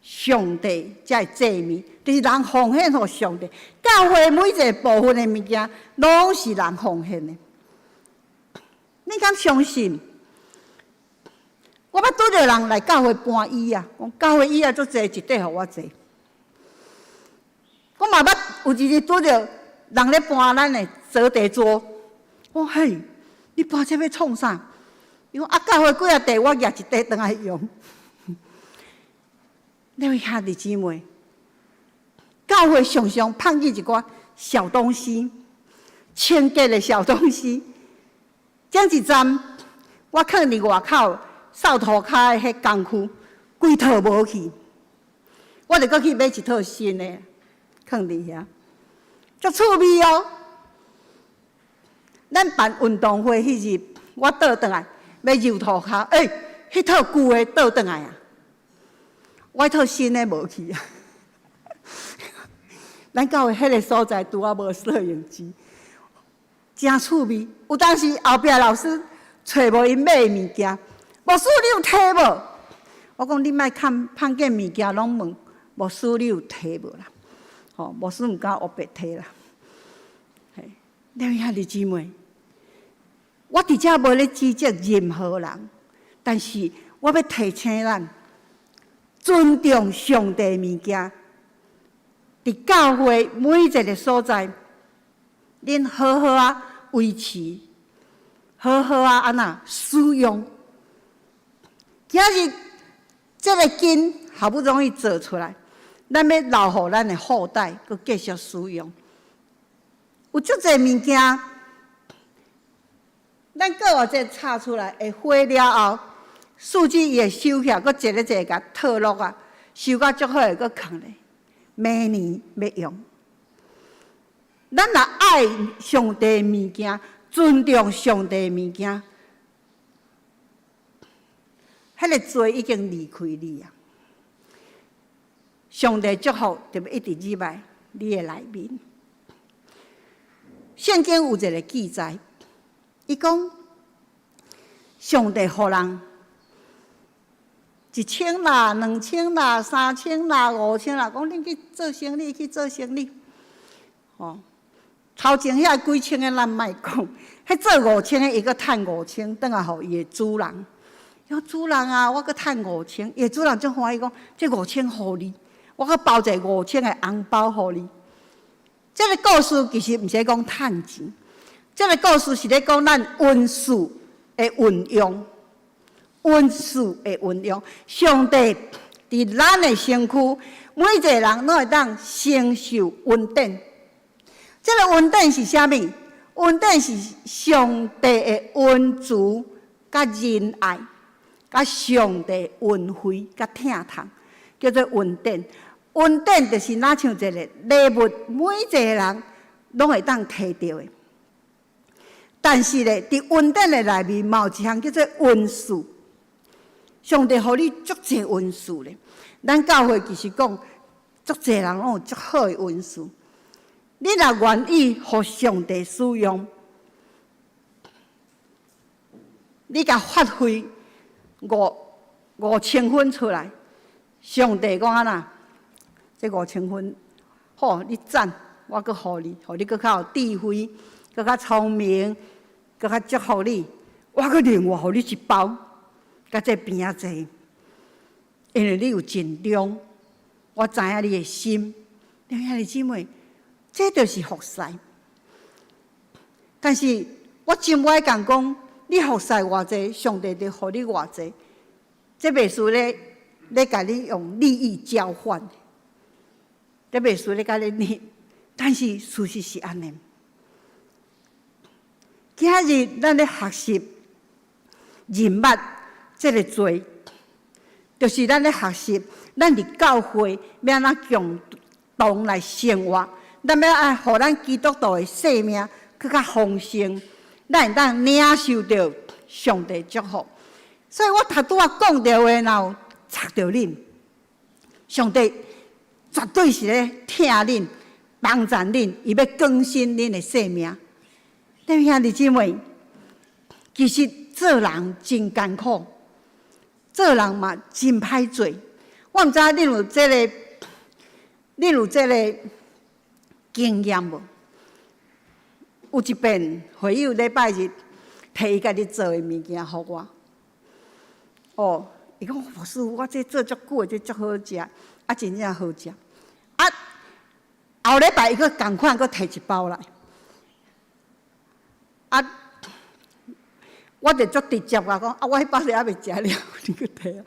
上帝這个祭物，就是人奉獻予上帝。教會每一个部分的物件，攏是人奉獻的。你敢相信？我捌拄著人來教會搬椅仔，講教會椅仔足濟，一塊予我坐。我嘛捌有一日拄著人咧搬咱的折疊桌，我講嘿，你搬這欲創啥？伊講啊，教會幾仔塊，我攑一塊轉來用。那位兄弟姊妹，教會常常拋棄一寡小東西，清潔的小東西。前一陣我囥佇外口掃塗跤的彼工具，規套無去，我就閣去買一套新的，囥佇遐，足趣味哦。咱辦運動會彼日，我倒轉來欲揉塗跤，欸，彼套舊的倒轉來啊！我彼套新的無去啊！咱教會彼个所在拄仔無攝影機，誠趣味。有當時後壁老師揣無𪜶買的物件，牧師你有提無？我講你莫看看見物件攏問牧師你有提無啦？吼，牧師毋敢烏白提啦。嘿，兩位兄弟姊妹，我佇遮無咧指責任何人，但是我欲提醒咱尊重上帝物件。佇教會每一个所在，恁好好仔維持，好好仔按怎使用。今日這个金好不容易做出來，咱欲留予咱的後代，閣繼續使用。有足濟物件，咱過偌濟炒出來會火了後，四肢伊會收起來，閣一个一个共套落啊，收甲足好的，閣囥咧，明年欲用。咱若愛上帝的物件，尊重上帝的物件，彼个罪已經離開你啊！上帝祝福就欲一直入來你的內面。聖經有一个記載，伊講上帝予人1000啦、2000啦、3000啦、5000啦，講恁去做生意，去做生意，吼。頭前遐幾千个咱莫講，彼做五千个伊閣趁五千，轉來予伊的主人。伊講主人啊，我閣趁五千，伊的主人足歡喜講，這五千予你，我閣包一个五千的紅包予你。這个故事其實毋是講趁錢，這个故事是咧講咱恩賜的運用，恩賜的運用。上帝佇咱的身軀，每一個人攏會當承受恩典。這个恩典是啥物？恩典是上帝的恩慈、佮仁愛、佮上帝恩惠、佮疼痛，叫做恩典。恩典就是若像一个禮物，每一個人攏會當提著的。但是咧，佇恩典的內面，嘛有一項叫做恩賜。上帝予你足濟恩賜咧。咱教會其實講，足濟人攏有足好的恩賜。你若願意予上帝使用，你共發揮5000分出來，上帝講按怎？這五千分，好，你讚，我閣予你，予你閣較有智慧，閣較聰明，閣較祝福你。我閣另外予你一包，佮這邊仔濟，因為你有盡忠，我知影你的心。兄弟姊妹，這就是服侍。但是我真無愛共講，你服侍偌濟，上帝就予你偌濟。這袂輸咧，咧共你用利益交換。這袂輸咧共你呢，但是事實是按呢。今日咱咧學習認捌這个罪，就是咱咧學習，咱佇教會欲按怎共同來生活，咱欲愛予咱基督徒的生命閣較豐盛，咱會當領受著上帝祝福。所以我頭拄仔講著話，若有插著恁，上帝絕對是咧疼恁、幫助恁，伊欲更新恁的生命。弟兄姊妹，其實做人真艱苦，做人嘛真歹做。我毋知恁有這个，恁有這个經驗無？有一遍會友禮拜日提伊家己做的物件予我。哦，伊講牧師，我這做足久的，這足好食，啊，真正好食。啊，後禮拜伊閣仝款，閣提一包來。啊，我就足直接共講，啊，我彼包是猶未食了，你閣提啊。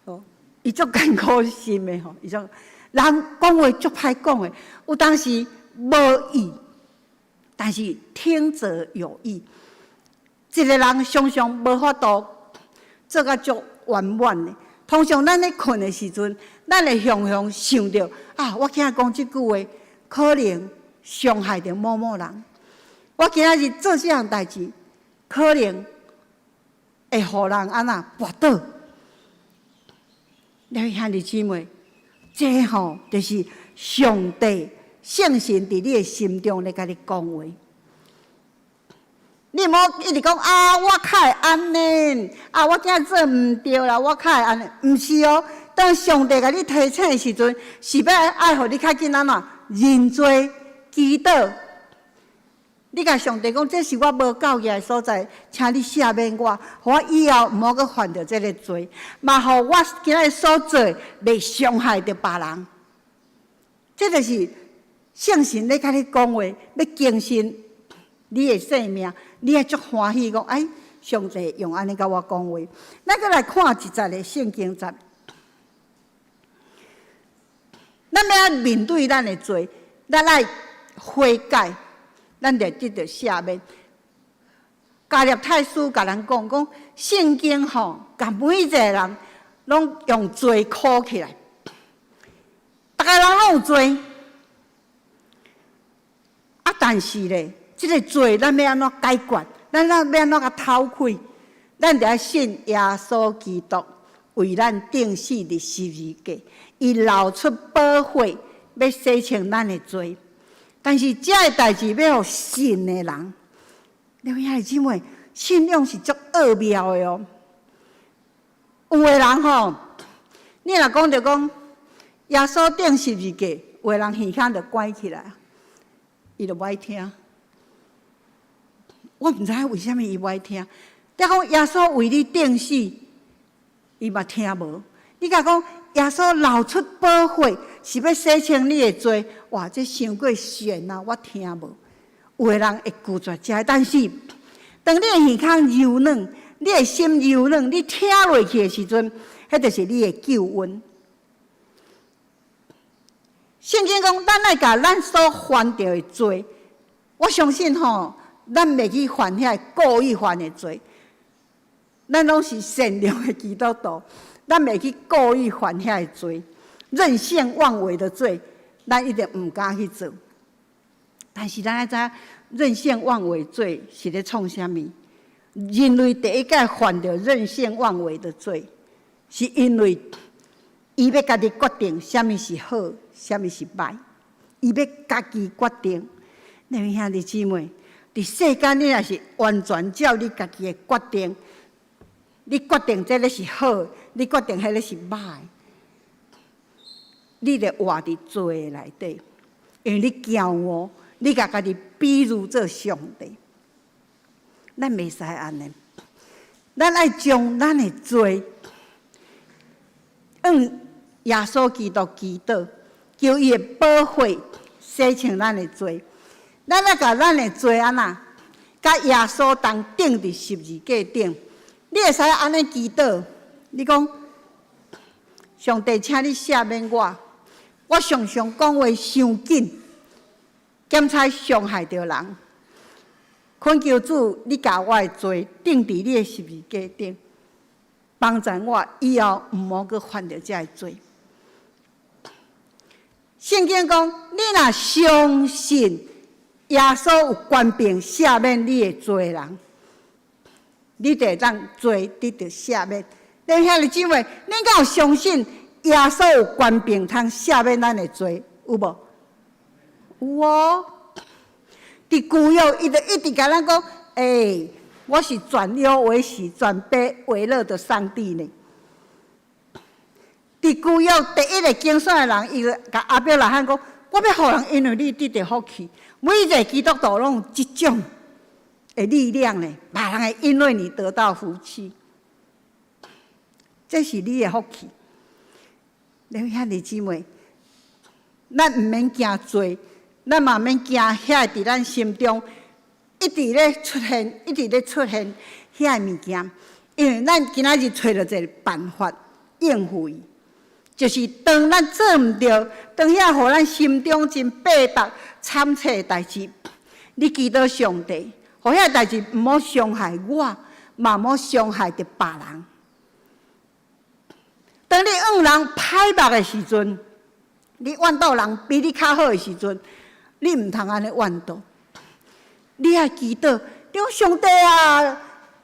哦，伊足艱苦心的吼，伊種人講話足歹講的，有當時無意，但是聽者有意。一个人常常無法度做甲足圓滿的。通常咱咧睏的時陣，咱會常常想著啊，我今仔講這句話，可能傷害著某某人。我今仔日做這項代誌，可能會予人按怎跋倒。兩位兄弟姊妹，這吼就是上帝聖神佇你的心中咧共你講話。你毋好一直講啊，我較會按呢，啊，我今仔做毋對啦，我較會按呢，毋是哦。當上帝共你提醒的時陣，是欲愛予你較緊按怎認罪祈禱。你共上帝講，這是我無夠額的所在，請你赦免我，予我以後毋好閣犯著這个罪，嘛予我今仔日所做袂傷害著別人。這就是聖神咧共你講話，欲更新你的生命，你會足歡喜講，哎，上帝用按呢共我講話。咱閣來看一節的聖經節，咱欲按面對咱的罪，咱愛悔改。咱就得著赦免。加勒泰書共咱講講聖經吼，共每一个人攏用罪箍起來，逐个人攏有罪。啊，但是咧，這个罪咱欲按怎解決？咱欲按怎共透開？咱著愛信耶穌基督為咱釘死佇十字架，伊流出寶血，欲洗清咱的罪。但是這个代誌欲予信的人，你兄弟姊妹，信仰是足奧妙的哦。有的人吼，你若講著講耶穌釘十字架，有的人耳孔就關起來，伊就無愛聽。我毋知影為啥物伊無愛聽。你講耶穌為你釘死，伊嘛聽無。你共講耶穌流出寶血，是欲洗清你的罪，哇！這傷過玄啊，我聽無。有的人會拒絕這个，但是當你的耳孔柔軟，你的心柔軟，你聽落去的時陣，彼就是你的救恩。聖經講，咱愛共咱所犯著的罪，我相信吼，咱袂去犯遐故意犯的罪，咱攏是善良的基督徒。咱袂去故意犯遐个罪，任性妄為的罪，咱一定毋敢去做。但是咱愛知影，任性妄為罪是咧創啥物？人類第一擺犯著任性妄為的罪，是因為伊欲家己決定啥物是好，啥物是歹，伊欲家己決定。那位兄弟姊妹，佇世間你若是完全照你家己的決定，你決定這个是好，你決定彼个是歹，你就活佇罪內底，因為你驕傲，你共家己比喻做上帝。咱袂使按呢，咱愛將咱的罪，向耶穌基督祈禱，求伊的寶血洗清咱的罪。咱愛共咱的罪按怎，佮耶穌同釘佇十字架頂。你會使按呢祈禱，你講上帝，請你赦免我，我常常講話傷緊，兼且傷害著人。懇求主，你共我的罪釘佇你的十字架頂，幫助我以後毋好閣犯著這个罪。聖經講，你若相信耶穌有權柄赦免你的罪人，你就會當罪得著赦免。恁兄弟姊妹，恁敢有相信耶穌有權柄通赦免咱的罪？有無？有哦。佇舊約，伊就一直共咱講：欸，我是轉憂為喜、轉悲為樂的上帝呢。佇舊約第一个揀選的人，伊就共亞伯拉罕講：我欲予人因為你得著福氣。每一个基督徒攏有這種的力量呢，別人會因為你得到福氣，這是你的福氣。恁兄弟姊妹，咱毋免驚罪，咱嘛毋免驚遐佇咱心中一直咧出現、一直咧出現遐个物件，因為咱今仔日揣著一个辦法應付伊，就是當咱做毋著，當遐予咱心中真百般慘切的代誌，你祈禱上帝，予遐代誌毋好傷害我，嘛毋好傷害著別人。當你怨人歹目的時陣，你怨妒人比你較好的時陣，你毋通按呢怨妒，你愛祈禱，你講上帝啊，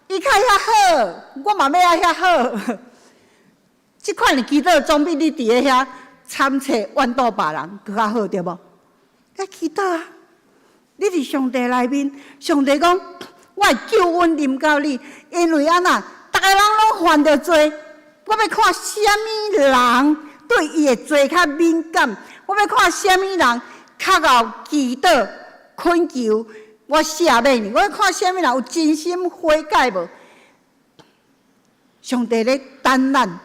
伊較遐好，我嘛欲愛遐好。這款的祈禱總比你佇咧遐慘切怨妒別人閣較好，對無？愛祈禱啊！你佇上帝內面，上帝講，我的救恩臨到你，因為按怎，逐个人攏犯著罪，我欲看啥物人對伊的罪較敏感，我欲看啥物人較𠢕祈禱懇求我赦免你，我看啥物人有真心悔改無？上帝咧等咱，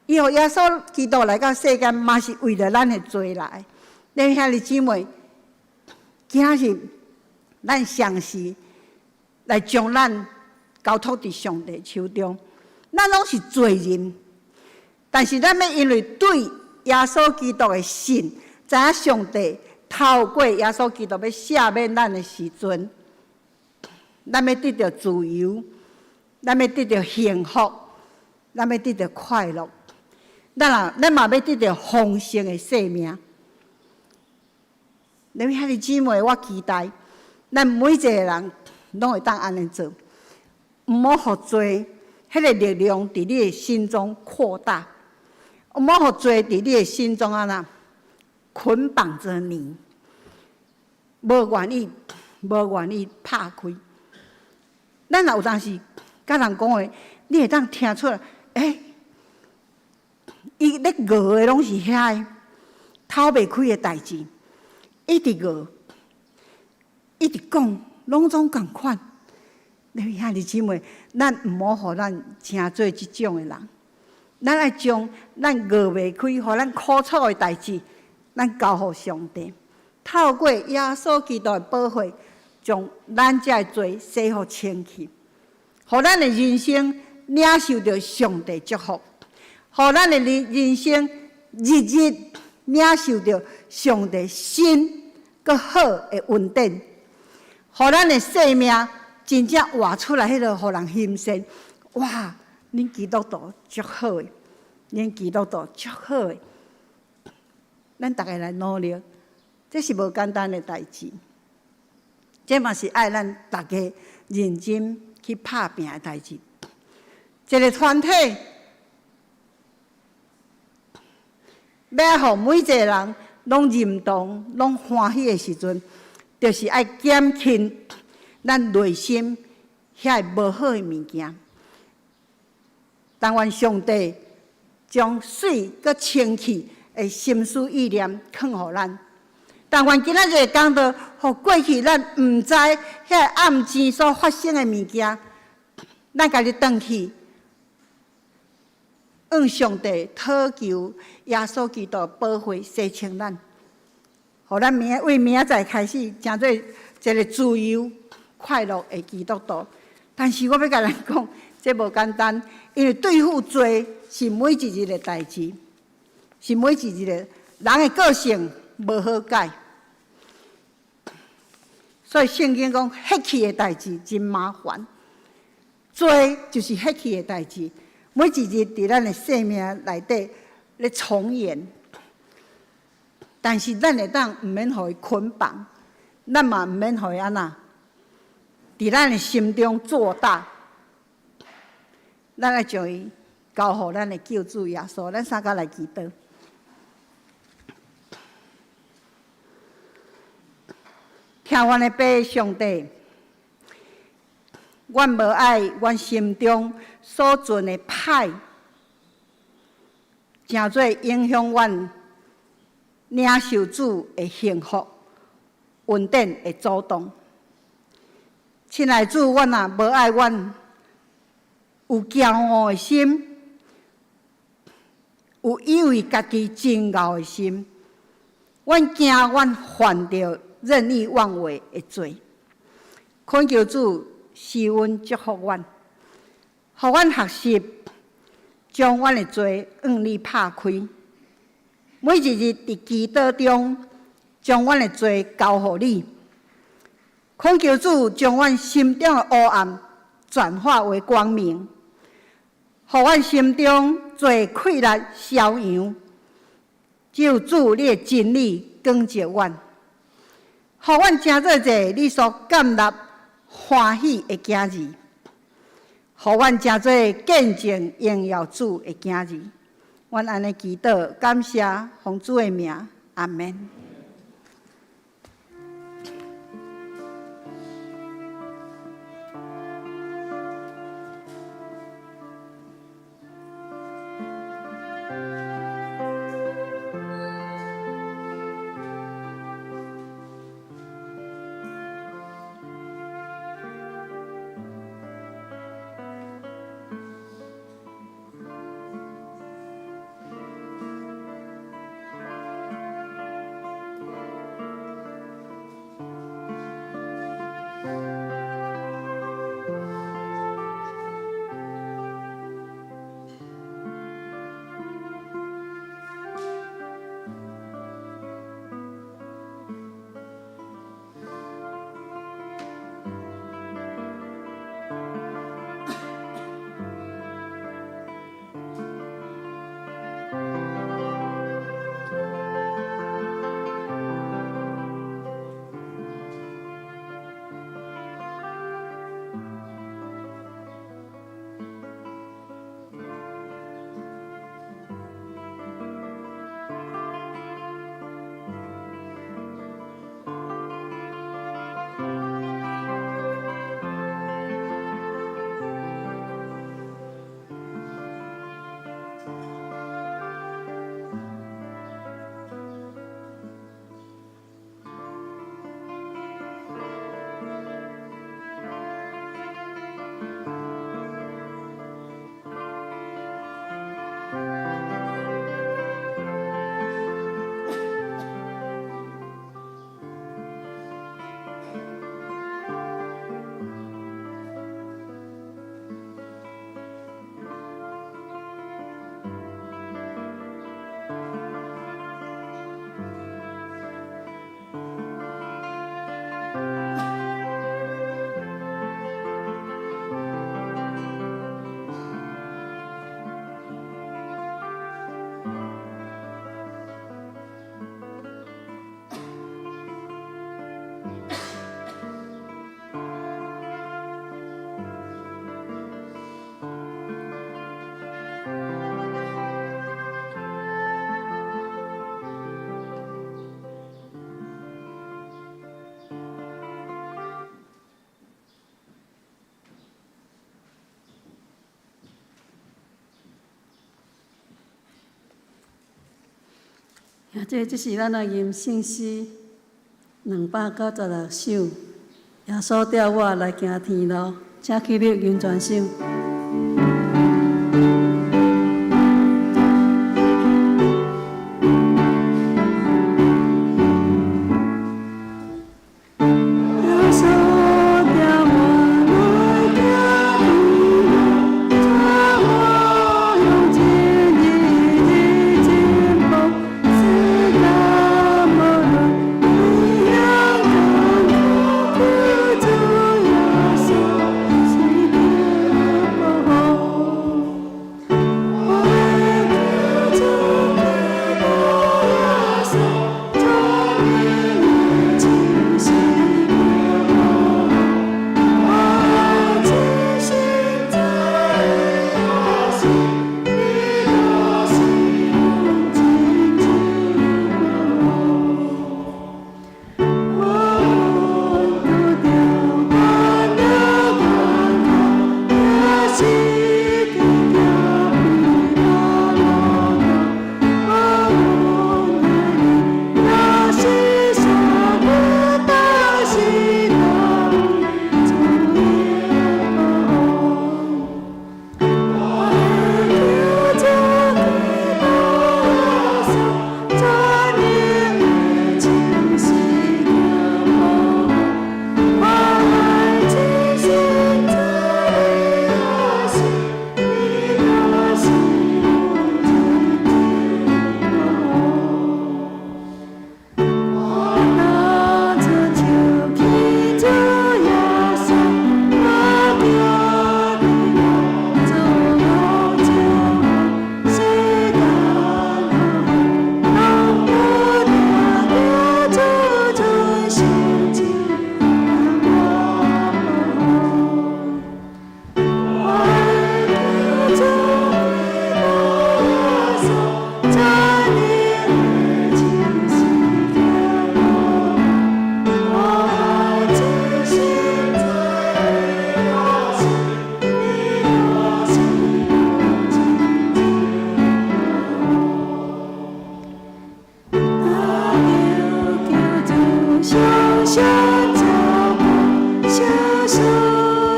伊予耶穌基督來到世間，嘛是為著咱的罪來。恁兄弟姊妹，今仔日咱嘗試來將咱交託佇上帝手中。咱攏是罪人，但是咱欲因為對耶穌基督的信，知影上帝透過耶穌基督欲赦免咱的時陣，咱欲得著自由，咱欲得著幸福，咱欲得著快樂，咱啊，咱嘛欲得著豐盛的生命。恁兄弟姊妹，我期待咱每一个人攏會當按呢做，毋好予罪彼个力量佇你的心中擴大，毋好予罪佇你的心中按怎捆綁著你，無願意，無願意拍開。咱若有當時佮人講話，你會當聽出來，欸，伊咧熬的攏是遐个透袂開的代誌，一直熬，一直講，攏總仝款。恁兄弟姊妹，咱毋好予咱成做這種的人，咱愛將咱熬袂開、予咱苦楚的代誌，咱交予上帝，透過耶穌基督的寶血，將咱這个罪洗予清去，予咱的人生領受著上帝祝福，予咱的人生日日領受著上帝新閣好的恩典，予咱的生命真正活出來，彼个予人欣羨。哇！恁基督徒足好的，恁基督徒足好的。咱逐个來努力，這是無簡單的代誌。這嘛是愛咱逐家認真去拍拚的代誌。一个團體欲予每一個人攏認同、攏歡喜的時陣，就是愛減輕咱內心遐个無好的物件。但願上帝將媠閣清氣的心思意念囥予咱。但願今仔日講道，予過去咱毋知遐个暗錢所發生的物件，咱家己轉去，向上帝討求耶穌基督寶血洗清咱，予咱明為明仔載開始，成做一個自由快樂的基督徒。但是我欲共咱講，這無簡單，因為對付罪是每一日的代誌，是每一日的人的個性無好改，所以聖經講血氣的代誌真麻煩，罪就是血氣的代誌，每一日佇咱的生命內底咧重演，但是咱會當毋免予伊捆綁，咱嘛毋免予伊按怎，佇咱的心中做大，咱愛將伊交予咱的救主耶穌，咱三個來祈禱。聽阮的爸上帝，阮無愛阮心中所存的歹，成做影響阮領受主的幸福、恩典的阻擋。親愛主，阮若無愛阮有驕傲的心，有以為家己真𠢕的心，阮驚阮犯著任意妄為的罪。懇求主施恩祝福阮，予阮學習將阮的罪向你拍開，每一日佇祈禱中將阮的罪交予你。懇求主將阮心中的黑暗轉化為光明，予阮心中罪氣力消揚。只有主你的真理光照阮，予阮成做一个你所感納歡喜的囝兒，予阮成做見證榮耀主的囝兒。阮按呢祈禱，感謝奉主的名，阿們。這是咱來吟聖詩296首。耶穌帶我來行天路，請起立吟全首。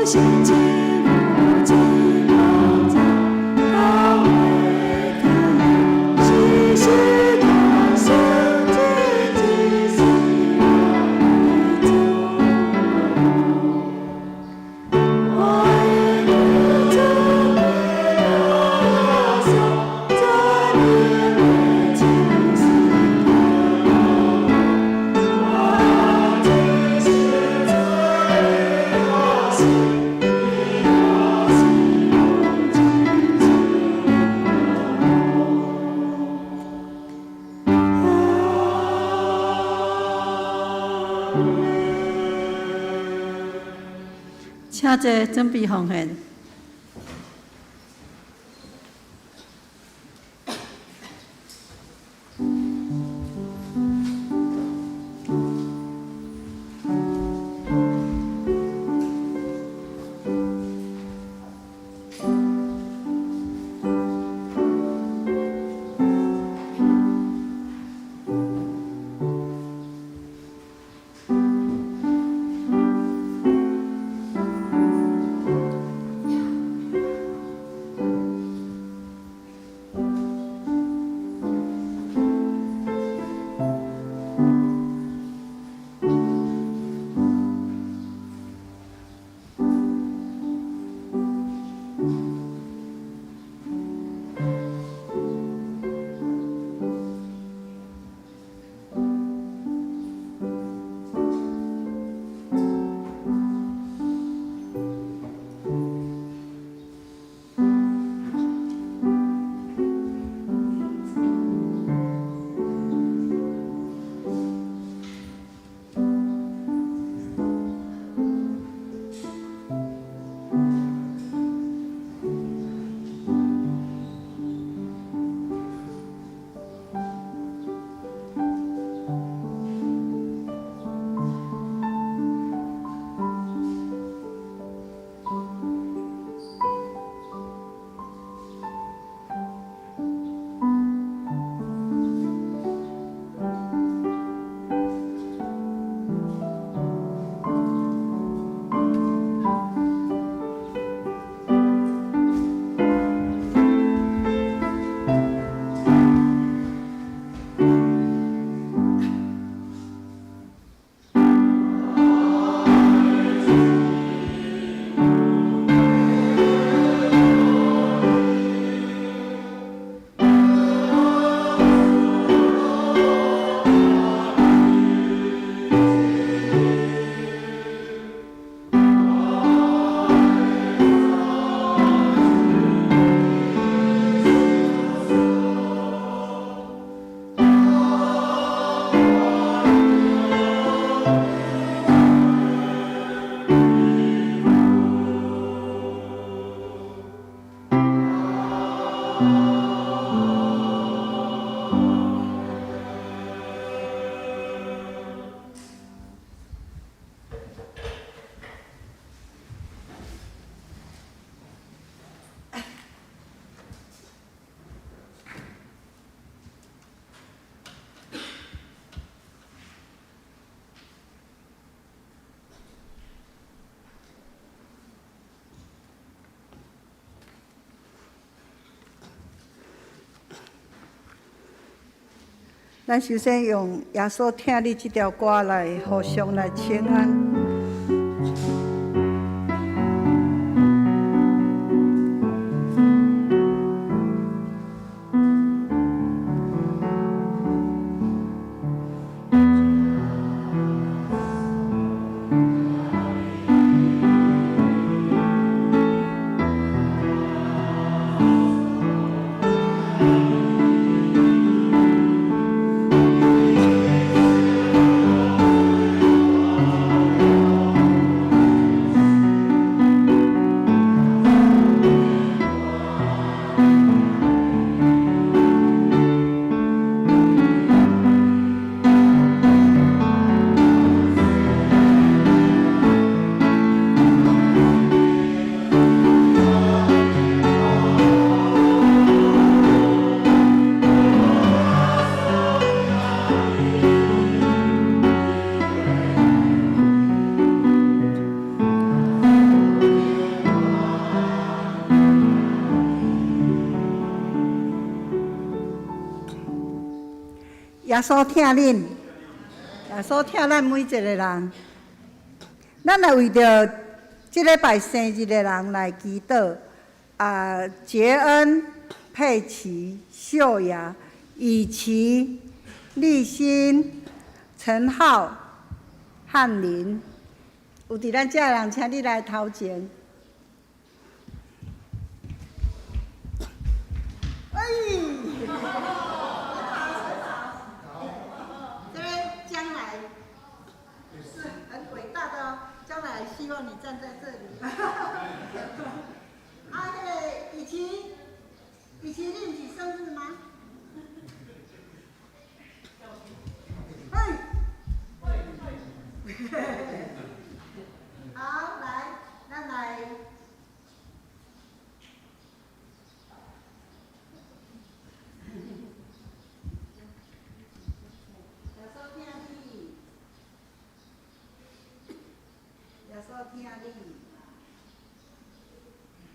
請坐，準備奉獻。咱首先用耶穌疼你這條歌來互相來請安。耶穌疼恁，耶穌疼咱每一個人。咱來為著這禮拜生日的人來祈禱。啊，傑恩、佩奇、秀雅、雨琪、立新、陳浩、翰林，有佇咱遮的人，請你來頭前。哎，這個將來是很偉大的哦，將來希望你站在這裡。啊，那個雨琪，雨琪，你毋是生日嗎？哎，好，來，咱來。耶穌疼你，耶穌疼你。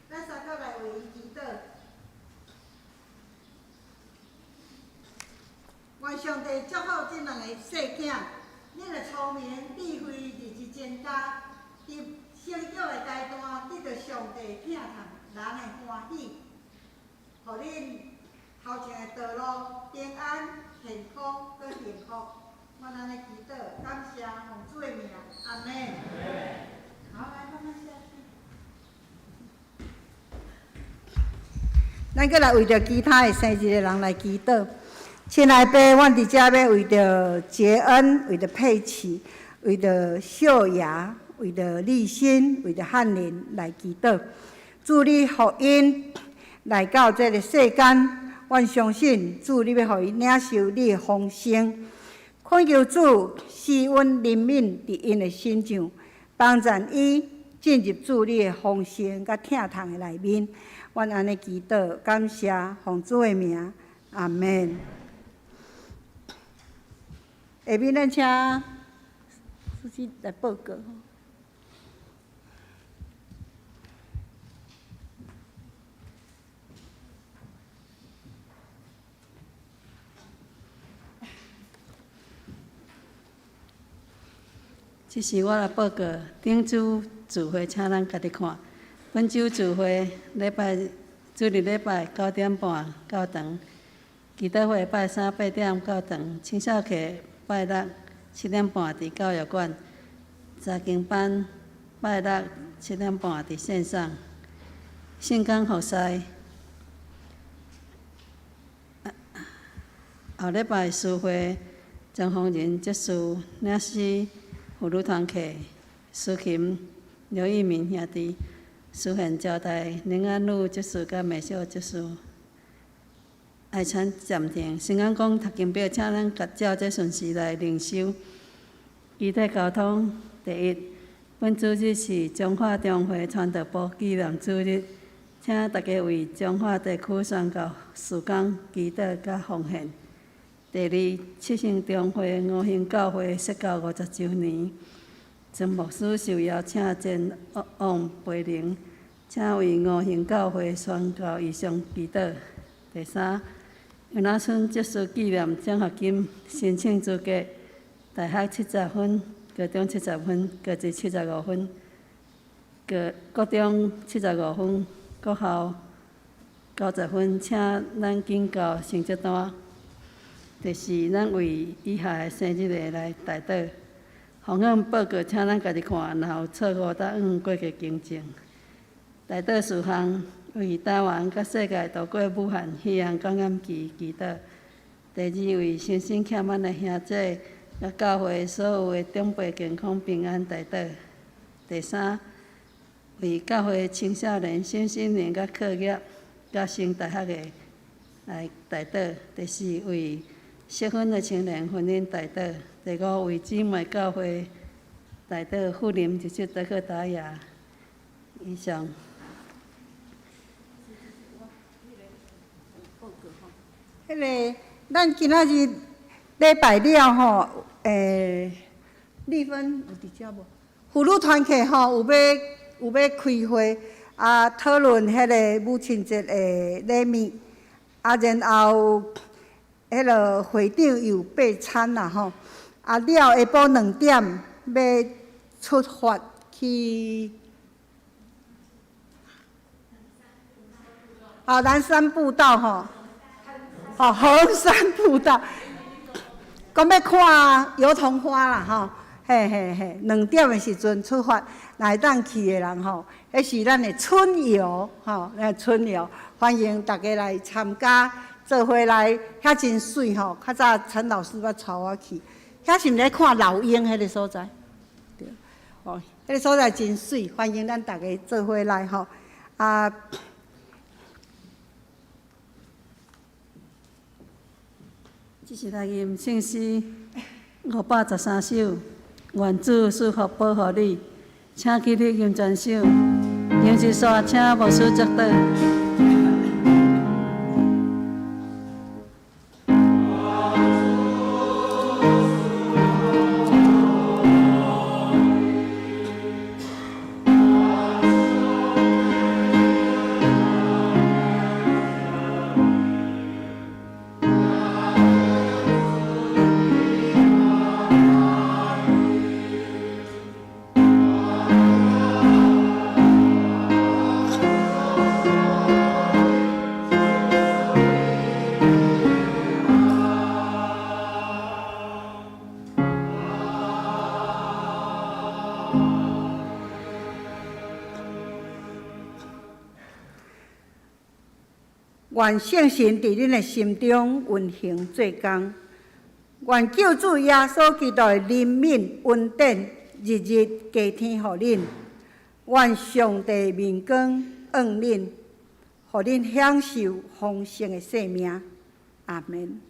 咱三個來為伊祈禱。願上帝祝福這兩个細囝，恁的聰明智慧日益增加，佇成長的階段得著上帝疼痛人的歡喜，予恁頭前的道路平安、健康、閣幸福。我按呢祈禱，感謝奉主的名，阿們。好，來慢慢下去。咱閣來為著其他的生日的人來祈禱。親愛的爸，阮佇遮欲為著傑恩、為著佩奇、為著秀雅、為著立新、為著翰林來祈禱。主你予𪜶來到這个世間，阮相信主你欲予𪜶領受你的豐盛。懇求主施恩憐憫佇𪜶的身上，幫助伊進入主你的豐盛佮疼痛的內面。阮按呢祈禱，感謝奉主的名，阿們。下面咱請司機來報告。這是我來報告，頂週聚會，請咱家己看。本週聚會禮拜主日禮拜9點半到場，祈禱會拜三8點到場，青少課拜六7點半佇教育館，查經班拜六7點半佇線上。聖工服侍後禮拜司會張宏仁執事領詩婦女團契司琴劉義明兄弟司憲招待林安女執事佮美秀執事。愛請暫停，先講講讀經表，請咱共照這順序來靈修。肢體交通第一，本主日是彰化中會傳道部紀念主日，請大家為彰化地區宣教事工祈禱佮奉獻。第二，七星中會五興教會設教50週年，曾牧師受邀請前往培靈，請為五興教會宣教異象祈禱。第三，楊老村節事紀念獎學金申請資格，大學70分，高中七十分，高職七十五分，高國中七十五分，國校90分，請咱緊交成績單。第四，咱為以下的生日的來代禱。風險報告，請咱家己看，若有錯誤，得按過去更正。代禱事項，為台灣佮世界度過武漢肺炎感染期祈禱。第二，為身心欠滿的兄姐佮教會所有的長輩健康平安代禱。第三，為教會青少年身心靈佮課業佮升大學的來代禱。第四，為適婚的青年婚姻代禱。第五，為姊妹教會代禱，富林一節德克達雅。以上。彼个，咱今仔日禮拜了吼，麗芬有佇遮無？婦女團契吼，有欲開會，啊，討論彼个母親節的禮物，啊，然後彼个會長有備餐啦吼，啊，了下晡2點欲出發去，啊，南山步道吼。哦，衡山步道，講欲看油桐花啦吼，嘿嘿嘿，2點的時陣出發，若會當去的人吼，彼是咱的春遊吼，咱春遊，歡迎大家來參加，做伙來，遐真媠吼。較早陳老師捌帶我去，遐是毋咧看老鷹彼個所在？對，哦，彼個所在真媠，歡迎咱大家做伙來吼，啊。這是來吟聖詩513首，願主賜福保護你，請起立吟全首，吟一煞請牧師祝禱。願聖神佇恁的心中運行做工，願救主耶穌基督的憐憫恩典日日加添予恁，願上帝面光向恁，予恁享受豐盛的生命。阿們。